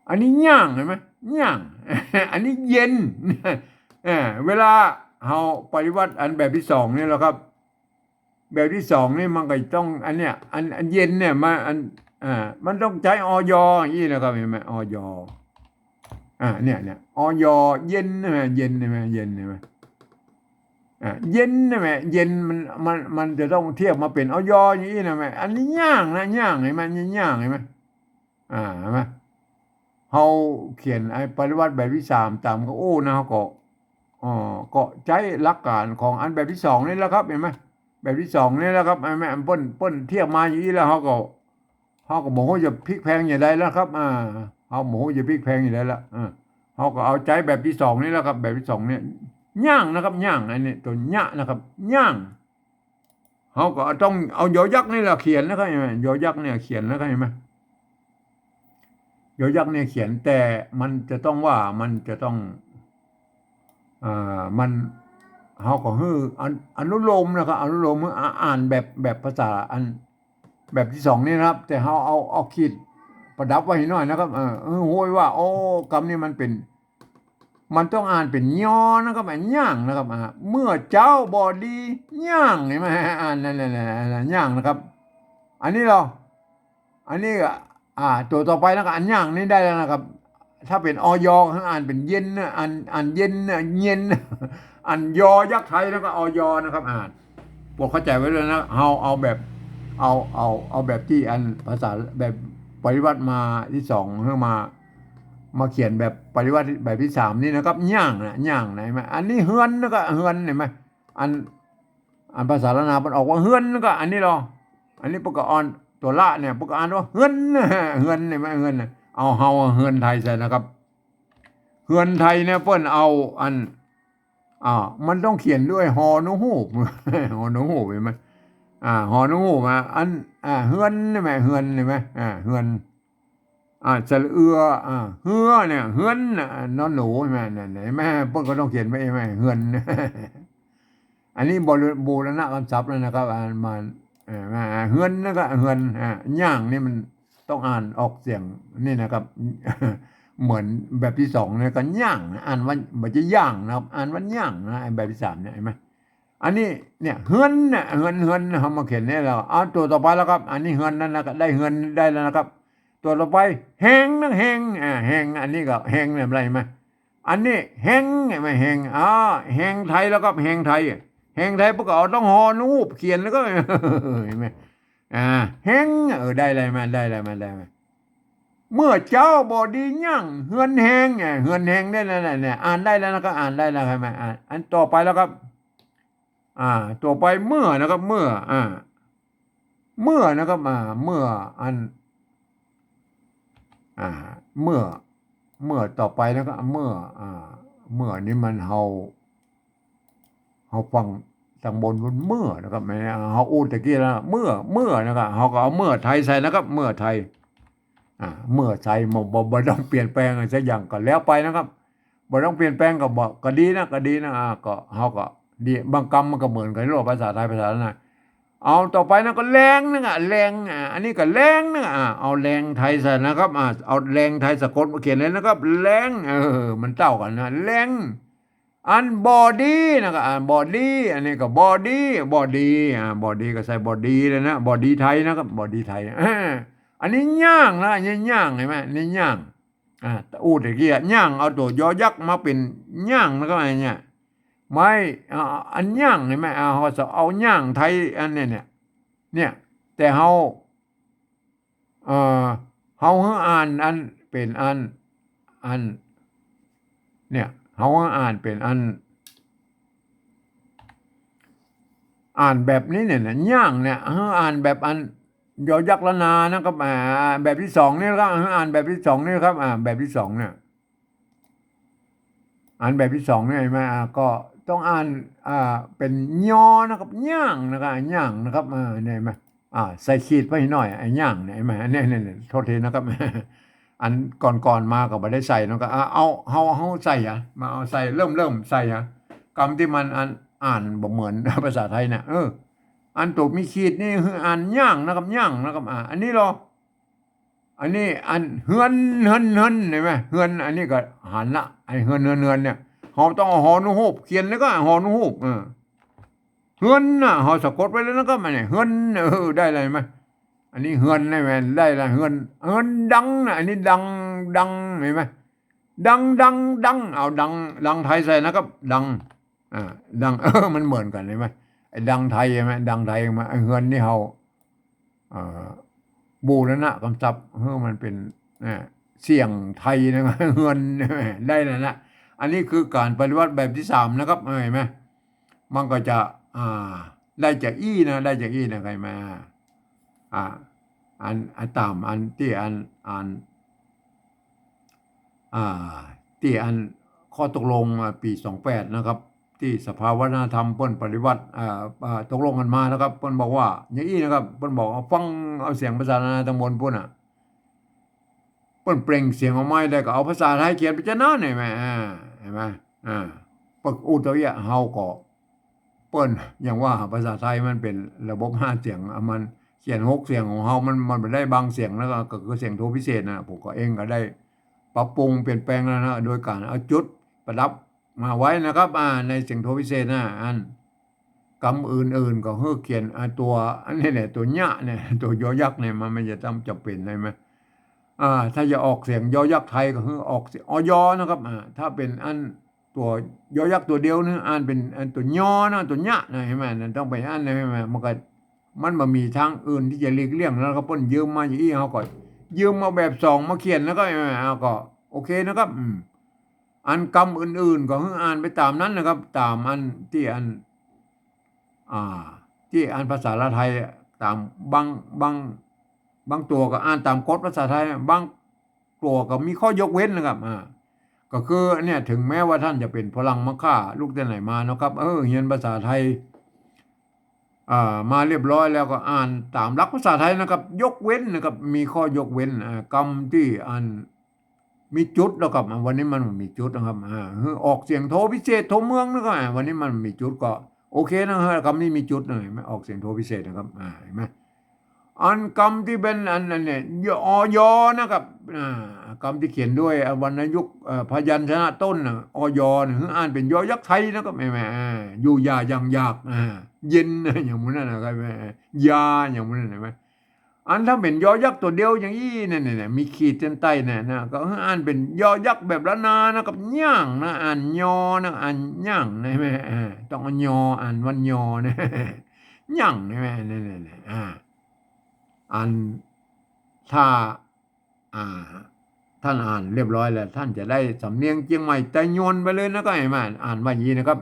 อันนี้เยียะ เห็นไหม เยียะ อันนี้เย็น เออ เวลาเฮาปฏิวัติอันแบบตี้สองนี่แหละครับ แบบตี้สองนี่มันก็ต้องอันเนี้ย อัน อันเย็นเนี่ย มัน อัน อ่า มันต้องใจ๊ อย อี้นะครับ หันก่อ อย อ่า เนี่ย เนี่ย อย เย็น หันก่อ เย็น หันก่อ เย็น หันก่อ อ่า เย็น หันก่อ เย็น มัน มัน มันจะต้องเทียบมาเป๋น อย อย่างอี้นะ หันก่อ อันนี้ย่างนะ ย่าง หันก่อ นี่ย่าง หันก่อ อ่า หันก่อ เฮาเขียนไอ้ปริวรรตแบบตี้สามต๋ามก็อู้นะ เฮาก็ อ่อ ก็ใจ๊หลักการของอันแบบตี้สองนี่แหละครับ หันก่อ แบบตี้สองนี่แหละครับ หันก่อ อันเปิ้น เปิ้นเทียบมาอย่างอี้แล้ว เฮาก็ เฮาก็บ่ฮู้จะพลิกแพลงอย่างใดแล้วครับ อ่า เฮาบ่ฮู้จะพลิกแพลงอย่างใดละ อ่า เฮาก็เอาใจ๊แบบตี้สองนี่แหละครับ แบบตี้สองเนี่ย ย่างนะครับ ย่าง อันนี้ตัวยะนะครับ ย่าง เฮาก็ต้องเอายอยักษ์นี่แหละเขียนนะครับ หันก่อ ยอยักษ์เนี่ยเขียนนะครับ หันก่อ ยอยักษ์เนี่ยเขียน แต่มันจะต้องว่า มันจะต้อง อ่า มัน เฮาก็หื้อ อนุ อนุโลมนะครับ อนุโลมหื้ออ่า อ่านแบบ แบบภาษาอัน แบบตี้สองนี่นะครับ แต่เฮาเอา เอาขีดประดับไว้หน่อยนะครับ เออ หื้อฮู้ว่า โอ้ กำนี้มันเป๋น มันต้องอ่านเป๋นยอนะครับ อ่านย่างนะครับ อ่า เมื่อเจ๊าบ่ดีย่าง หันก่อ อ่านนั่นแหละ ย่างนะครับ อันนี้ลอ อันนี้ก็ อ่า ตั๋วต่อไปนะก็ อันย่างนี่ได้แล้วนะครับ ถ้าเป๋น อย หื้ออ่านเป๋นเย็นนะ อ่าน อ่านเย็นนะ เย็น อ่านยอยักษ์ไทยแล้วก็ อย นะครับ อ่า โปรดเข้าใจ๋ไว้ด้วยนะ เฮาเอาแบบ เอา เอา เอาแบบตี้อันภาษาแบบปริวรรตมาตี้สอง หื้อมา มาเขียนแบบปริวรรตแบบตี้สามนี่นะครับ ย่างนะ ย่างนะ หันก่อ อันนี้เฮือนนะก็ เฮือน หันก่อ อัน อันภาษาล้านนาเปิ้นออกว่าเฮือนนะก็ อันนี้ลอ อันนี้เปิ้นก็อ่านตั๋วละเนี่ย เปิ้นก็อ่านว่าเฮือน เฮือน หันก่อ เฮือนนะ เอาเฮาเฮือนไทยใส่นะครับ เฮือนไทยเนี่ยเปิ้นเอาอัน อ่า มันต้องเขียนด้วย ฮอ นกฮูก ฮอ นกฮูก หันก่อ อ่า ฮอ นกฮูก อ่ะ อัน อ่า เฮือน หันก่อ เฮือน หันก่อ อ่า เฮือน อ่า สระเอือ อ่า เฮือเนี่ย เฮือนน่ะ นอนหนู หันก่อ นั่น หันก่อ เปิ้นก็ต้องเขียนไว้ หันก่อ เฮือน อันนี้บูร- บูรณะกำศัพท์แล้วนะครับ อ่า มา เอ่อ มา เฮือนนะก็ เฮือน อ่า ย่างนี่มันต้องอ่านออกเสียงนี่นะครับ เหมือนแบบตี้สองเนี่ยก็ย่างนะ อ่านว่า บ่ใจ้ย่างนะครับ อ่านว่าย่างนะ ไอ้แบบตี้สามเนี่ย หันก่อ อันนี้เนี่ย เฮือนน่ะ เฮือน เฮือนนะ เฮามาเขียนเนี่ยแล้ว เอาตั๋วต่อไปแล้วครับ อันนี้เฮือนนั่นนะก็ได้ เฮือนได้แล้วนะครับ ตั๋วต่อไป แฮงนะ แฮง อ่า แฮง อันนี้ก็แฮงเนี่ย หันก่อ อันนี้แฮง หันก่อ แฮง อ่า แฮงไทยแล้วครับ แฮงไทย แฮงไทยเปิ้นก็เอาต้องฮอ นกฮูก เขียนแล้วก็ หันก่อ อ่า แฮง เออ ได้แล้ว หันก่อ ได้แล้ว หันก่อ ได้แล้ว หันก่อ เมื่อเจ๊าบ่ดีย่าง เฮือนแฮง อ่า เฮือนแฮงได้แล้วนะ เนี่ย อ่านได้แล้วนะครับ อ่านได้แล้ว หันก่อ อ่า อันต่อไปแล้วครับ อ่า ต่อไปเมื่อนะครับ เมื่อ อ่า เมื่อนะครับ อ่า เมื่อ อัน อ่า เมื่อ เมื่อต่อไปนะครับ เมื่อ อ่า เมื่อนี่มันเฮา เฮาฟังตังบนมันเมื่อนะครับ แม่นเฮาอู้ตะกี้แล้ว เมื่อ เมื่อนะครับ เฮาก็เอาเมื่อไทยใส่นะครับ เมื่อไทย อ่า เมื่อไทย บ่ บ่ บ่ต้องเปลี่ยนแปลงอะไรสักอย่างก็แล้วไปนะครับ บ่ต้องเปลี่ยนแปลงก็บ่ ก็ดีนะ ก็ดีนะ อ่า ก็ เฮาก็ดี บางกำมันก็เหมือนกั๋น ภาษาไทย ภาษานั้นนะ เอาต่อไปนะก็แลงนะครับ แลง อ่า อันนี้ก็แลงนะครับ อ่า เอาแลงไทยใส่นะครับ อ่า เอาแลงไทยสะกดมาเขียนเลยนะครับ แลง เออ มันเต้ากั๋นนะ แลง อันบ่ดีนะครับ อ่า บ่ดี อันนี้ก็บ่ดี บ่ดี อ่า บ่ดีก็ใส่บ่ดีเลยนะ บ่ดีไทยนะครับ บ่ดีไทย อ่า อันนี้ย่างนะ อันนี้ย่าง หันก่อ อันนี้ย่าง อ่า อู้ตะกี้อะ ย่าง เอาตั๋วยอยักษ์มาเป๋นย่างนะครับ อันเนี้ย ไม่ อ่า อันย่าง หันก่อ อ่า เฮาจะเอาย่างไทย อันเนี้ย เนี่ย เนี่ย แต่เฮา เอ่อ เฮาหื้ออ่านอันเป๋นอัน อัน เนี่ย เฮาหื้ออ่านเป๋นอัน อ่านแบบนี้เนี่ยนะ ย่างเนี่ย หื้ออ่านแบบอัน ยอยักษ์ล้านนานะครับ อ่า แบบตี้สองนี่นะครับ หื้ออ่านแบบตี้สองนี่นะครับ อ่า แบบตี้สองเนี่ย อ่านแบบตี้สองเนี่ย หันก่อ อ่า ก็ต้องอ่าน อ่า เป๋นยอนะครับ ย่างนะครับ ย่างนะครับ อ่า เนี่ย หันก่อ อ่า ใส่ขีดไปหน่อย ไอ้ย่างเนี่ย หันก่อ เนี่ย เนี่ย เนี่ย โทษทีนะครับ อันก่อนๆ มาก็บ่ได้ใส่เนาะ ก็ อ่า เอา เฮา เฮาใส่อะ มาเอาใส่ เริ่ม เริ่มใส่อะ กำตี้มันอัน อ่านบ่เหมือนภาษาไทยเนี่ย เออ อันตั๋วมีขีดนี่คืออ่านย่างนะครับ ย่างนะครับ อ่า อันนี้ลอ อันนี้อันเฮือน เฮือน เฮือน หันก่อ เฮือน อันนี้ก็หันละ ไอ้เฮือน เฮือน เฮือน เนี่ย เฮาต้องเอาฮอ นกฮูก เขียนแล้วก็ฮอ นกฮูก เออ เฮือนน่ะ เฮาสะกดไว้แล้วนะครับ อันนี้ เฮือน เออ ได้แล้ว หันก่อ อันนี้ เฮือน ได้ไหม ได้ละ เฮือน เฮือนดังน่ะ อันนี้ ดัง ดัง หันก่อ ดัง ดัง ดัง เอา ดัง ดังไทยใส่นะครับ ดัง อ่า ดัง เออ มันเหมือนกั๋น หันก่อ ไอ้ดังไทย หันก่อ ดังไทย หันก่อ ไอ้เฮือนนี่เฮา อ่า บูรณะกำศัพท์ เออ มันเป๋น อ่า เสียงไทยนะ เฮือน ได้แล้วนะ อันนี้คือก๋านปฏิวัติแบบตี้สามนะครับ หันก่อ มันก็จะ อ่า ได้จากอี้นะ ได้จากอี้นะ หันก่อ อ่า อัน อันต๋ามอันตี้อัน อัน อ่า ตี้อันข้อตกลง อ่า ปี๋สองแปดนะครับ ตี้สภาวัฒนธรรมเปิ้นปฏิวัติ อ่า อ่า ตกลงกั๋นมานะครับ เปิ้นบอกว่าอย่างอี้นะครับ เปิ้นบอกว่าฟังเอาเสียงประสาทนาตางบนปู๊นน่ะ เปิ้นเปล่งเสียงออกมาได้ก็เอาภาษาไทยเขียนไปจะนั้น หันก่อ อ่า หันก่อ อ่า ปึกอู้เต้าอี้ เฮาก็ เปิ้นยังว่าภาษาไทยมันเป๋นระบบห้าเสียง อ่ะ มันเขียนหกเสียงของเฮา มัน มันบ่ได้บางเสียง แล้วก็ ก็คือเสียงโทพิเศษน่ะ ผมก็เองก็ได้ปรับปรุงเปลี่ยนแปลงแล้วนะ โดยก๋านเอาจุดประดับมาไว้นะครับ อ่า ในเสียงโทพิเศษน่ะ อันกำอื่นๆ ก็หื้อเขียน อ่า ตั๋ว อันนี้แหละ ตั๋วยะเนี่ย ตั๋วยอยักษ์เนี่ย มัน มันจะต้องจ๋ำเป๋น หันก่อ อ่า ถ้าจะออกเสียงยอยักษ์ไทยก็หื้อออกเสียง อย นะครับ อ่า ถ้าเป๋นอัน ตั๋วยอยักษ์ตั๋วเดียวนี่ อ่านเป๋นอันตั๋วยอนะ ตั๋วยะนะ หันก่อ นั่นต้องไปอันนั้น หันก่อ มันก็ มันบ่มีตางอื่นตี้จะหลีกเลี่ยง แล้วก็เปิ้นยืมมาอย่างอี้ เฮาก็ยืมเอาแบบสองมาเขียน แล้วก็ หันก่อ เอาก็โอเคนะครับ อืม อันกำอื่นๆ ก็หื้ออ่านไปต๋ามนั้นนะครับ ต๋ามอันตี้อัน อ่า ตี้อันภาษาลาวไทยอะ ต๋ามบาง บาง บางตั๋วก็อ่านต๋ามกฎภาษาไทย บางตั๋วก็มีข้อยกเว้นนะครับ อ่า ก็คือเนี่ย ถึงแม้ว่าต้านจะเป๋นฝรั่งมาข้าลูกแต่ไหนมาเนาะครับ เออ เฮียนภาษาไทย อ่า มาเรียบร้อยแล้วก็อ่านต๋ามหลักภาษาไทยนะครับ ยกเว้นนะครับ มีข้อยกเว้น อ่า กำตี้อัน มีจุดแล้วครับ อ่ะ วันนี้มันมีจุดนะครับ อ่า หื้อออกเสียงโทพิเศษ โทเมืองนะครับ อ่า วันนี้มันมีจุดก็โอเคนะฮะ กำนี้มีจุดนะ หันก่อ ออกเสียงโทพิเศษนะครับ อ่า หันก่อ อันกำตี้เป๋นอัน อันเนี่ย อย อย นะครับ อ่า กำตี้เขียนด้วย อ่า วรรณยุกต์ เอ่อ พยัญชนะต้นน่ะ อย เนี่ย หื้ออ่านเป๋นยอยักษ์ไทยนะครับ หันก่อ อ่า อยู่อย่าอย่างอยาก อ่า เย็นนะ อย่างหมู่นั้นนะครับ อ่า ยา อย่างหมู่นั้น หันก่อ อันถ้าเป๋นยอยักษ์ตั๋วเดียวอย่างอี้เนี่ย เนี่ย เนี่ย มีขีดเส้นใต้เนี่ยนะ ก็หื้ออ่านเป๋นยอยักษ์แบบล้านนานะครับ ย่างนะ อ่านยอนะ อ่านย่างนะ หันก่อ อ่า ต้องเอายอ อ่านว่ายอนะ ย่างนะ หันก่อ เนี่ย เนี่ย เนี่ย อ่า อัน ถ้า อ่า ต้านอ่านเรียบร้อยแล้ว ต้านจะได้สำเนียงเจียงใหม่ไตยวนไปเลยนะ ก็หันก่อ อ่านว่าอย่างนี้นะครับ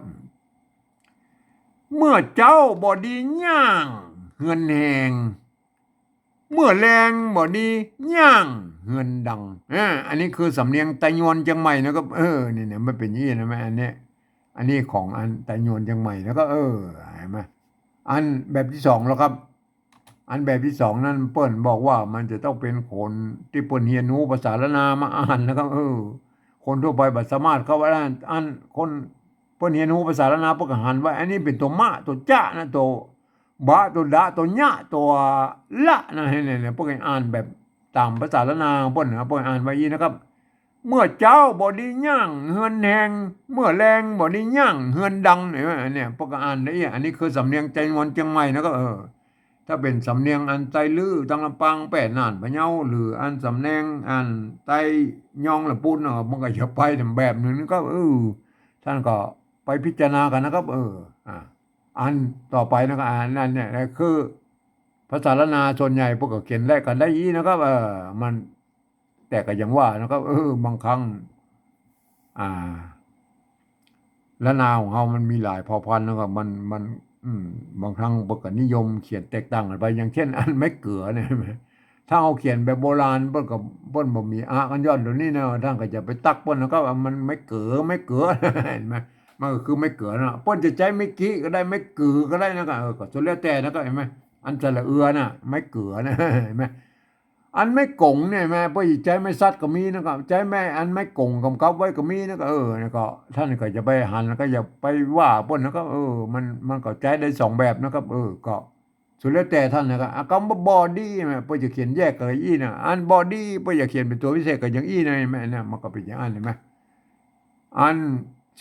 เมื่อเจ๊าบ่ดีย่างเฮือนแฮง เมื่อแลงบ่ดีย่างเฮือนดัง อ่า อันนี้คือสำเนียงไตยวนเจียงใหม่นะครับ เออ นี่เนี่ย มันเป๋นอย่างนี้นะ แม่ อันเนี้ย อันนี้ของอันไตยวนเจียงใหม่นะครับ เออ หันก่อ อันแบบตี้สองแล้วครับ อันแบบตี้สองนั้นเปิ้นบอกว่ามันจะต้องเป๋นคนตี้เปิ้นเฮียนฮู้ภาษาล้านนามาอ่านนะครับ เออ คนทั่วไปบ่สามารถเข้าไปอ่าน อันคนเปิ้นเฮียนฮู้ภาษาล้านนาเปิ้นก็หันว่าอันนี้เป๋นตั๋วมะ ตั๋วจะนะ ตั๋วบะ ตั๋วดะ ตั๋วยะ ตั๋วละนะ หันก่อ เนี่ย เนี่ย เปิ้นก็อ่านแบบต๋ามภาษาล้านนาเปิ้นนะ เปิ้นอ่านว่าอี้นะครับ เมื่อเจ๊าบ่ดีย่างเฮือนแฮง เมื่อแลงบ่ดีย่างเฮือนดัง เนี่ย เนี่ย เปิ้นก็อ่านได้อี้ อันนี้คือสำเนียงไตยวนเจียงใหม่นะครับ เออ ถ้าเป๋นสำเนียงอันไตลื้อ ตังลำปาง แป้ น่าน พะเยา หรืออันสำเนียงอันไตยองละปูนเนาะ มันก็จะไปต๋ามแบบนึ่งนะครับ เออ ต้านก็ไปพิจารณากั๋นนะครับ เออ อ่า อันต่อไปนะครับ อันนั้นเนี่ย คือภาษาล้านนาส่วนใหญ่เปิ้นก็เขียนแลกกั๋นได้อี้นะครับ เออ มัน แต่ก็อย่างว่านะครับ เออ บางครั้ง อ่า ล้านนาของเฮามันมีหลายเผ่าพันธุ์นะครับ มัน มัน อืม บางครั้งเปิ้นก็นิยมเขียนแตกต่างกั๋นไป อย่างเช่น อันไม้เกือเนี่ย ถ้าเฮาเขียนแบบโบราณ เปิ้นก็ เปิ้นบ่มีอะกั๋นย้อนตรงนี้นะ ต้านก็จะไปตักเปิ้นนะครับ ว่ามันไม้เกือ ไม้เกือ หันก่อ มันก็คือไม้เกือนะ เปิ้นจะใจ๊ไม้กิก็ได้ ไม้กือก็ได้นะครับ เออ ก็สุดแล้วแต่นะครับ หันก่อ อันสระเอือน่ะ ไม้เกือนะ หันก่อ อันไม้ก๋งเนี่ยแม่ เปิ้นใจ๊ไม้สัตว์ก็มีนะครับ ใจ๊ไม้ อันไม้ก๋งกำกับไว้ก็มีนะครับ เออ แล้วก็ต้านก็จะไปหัน แล้วก็อย่าไปว่าเปิ้นนะครับ เออ มัน มันก็ใจ๊ได้สองแบบนะครับ เออ ก็สุดแล้วแต่ต้านนะครับ อ่ะ กำว่าบ่ดีแม่ เปิ้นจะเขียนแยกก็อี้นะ อันบ่ดีเปิ้นจะเขียนเป๋นตั๋วพิเศษก็อย่างอี้นะ หันก่อ แม่ เนี่ย มันก็เป๋นอย่างอั้น หันก่อ แม่ อัน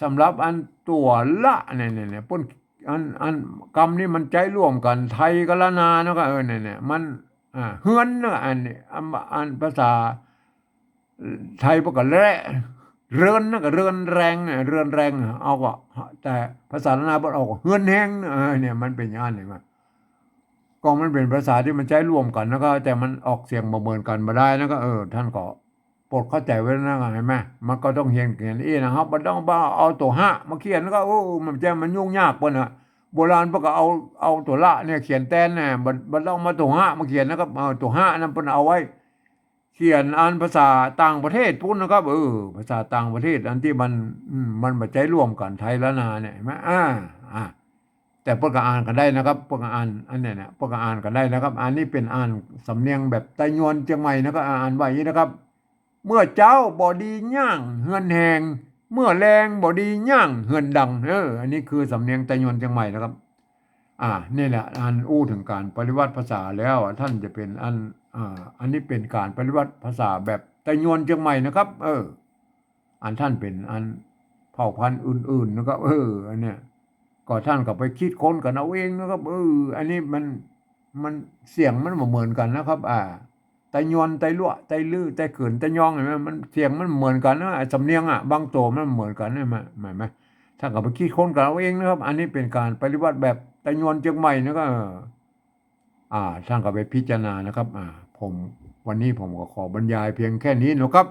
สำหรับอันตั๋วละเนี่ย เนี่ย เนี่ย เปิ้น อัน อันกำนี้มันใจ๊ร่วมกั๋น ไทยกับล้านนาเนาะ ก็ เออ เนี่ย เนี่ย มัน อ่า เฮือนเนาะ อันนี้ อัน อันภาษาไทยเปิ้นก็แร่เรือนเนาะ ก็เรือนแรงเนี่ย เรือนแรงเนี่ย เอาก็ แต่ภาษาล้านนาเปิ้นเอาก็เฮือนแฮงเนาะ เออ เนี่ย มันเป๋นอย่างนั้นเองอะ ก็มันเป๋นภาษาตี้มันใจ๊ร่วมกั๋นเนาะ ก็ แต่มันออกเสียงบ่เหมือนกั๋นบ่ได้เนาะ ก็ เออ ต้านก็โปรดเข้าใจ๋ไว้เนาะ หันก่อ มันก็ต้องเขียน เขียนอี้นะ เฮาบ่ต้องไปเอาตั๋วฮะมาเขียนเนาะ ก็ โอ้ มันจะ มันยุ่งยากเปิ้นน่ะ โบราณเปิ้นก็เอา เอาตั๋วละเนี่ยเขียนแตนน่ะ บ่ บ่ต้องมาตั๋วฮะมาเขียนเนาะ ก็ เออ ตั๋วฮะนั้นเปิ้นเอาไว้เขียนอันภาษาต่างประเทศปู๊นเนาะ ก็ เออ ภาษาต่างประเทศอันตี้มัน อืม มันบ่ใจ๊ร่วมกั๋น ไทยล้านนาเนี่ย หันก่อ อ่า อ่า แต่เปิ้นก็อ่านกั๋นได้นะครับ เปิ้นก็อ่าน อันเนี้ยนะ เปิ้นก็อ่านกั๋นได้นะครับ อันนี้เป๋นอ่านสำเนียงแบบไตยวนเจียงใหม่นะ ก็อ่านว่าอย่างนี้นะครับ เมื่อเจ๊าบ่ดีย่างเฮือนแฮง เมื่อแลงบ่ดีย่างเฮือนดัง เออ อันนี้คือสำเนียงไตยวนเจียงใหม่นะครับ อ่า นี่แหละ อันอู้เถิงก๋านปริวัติภาษาแล้วอะ ต้านจะเป๋นอัน อ่า อันนี้เป๋นก๋านปริวัติภาษาแบบไตยวนเจียงใหม่นะครับ เออ อันต้านเป๋นอันเผ่าพันธุ์อื่นๆ นะครับ เออ อันเนี้ย ก็ต้านก็ไปคิดค้นกั๋นเอาเองนะครับ เออ อันนี้มัน มันเสียงมันบ่เหมือนกั๋นนะครับ อ่า ไตยวน ไตลัว ไตลื้อ ไตเขิน ไตยอง หันก่อ มันเสียงมันบ่เหมือนกั๋นนะ ไอ้สำเนียงอะ บางตั๋วมันบ่เหมือนกั๋นนะ หันก่อ หันก่อ ต้านก็ไปคิดค้นกั๋นเอาเองนะครับ อันนี้เป๋นก๋านปริวัติแบบไตยวนเจียงใหม่นะ ก็ เออ อ่า ต้านก็ไปพิจารณานะครับ อ่า ผม วันนี้ผมก็ขอบรรยายเพียงแค่นี้นะครับ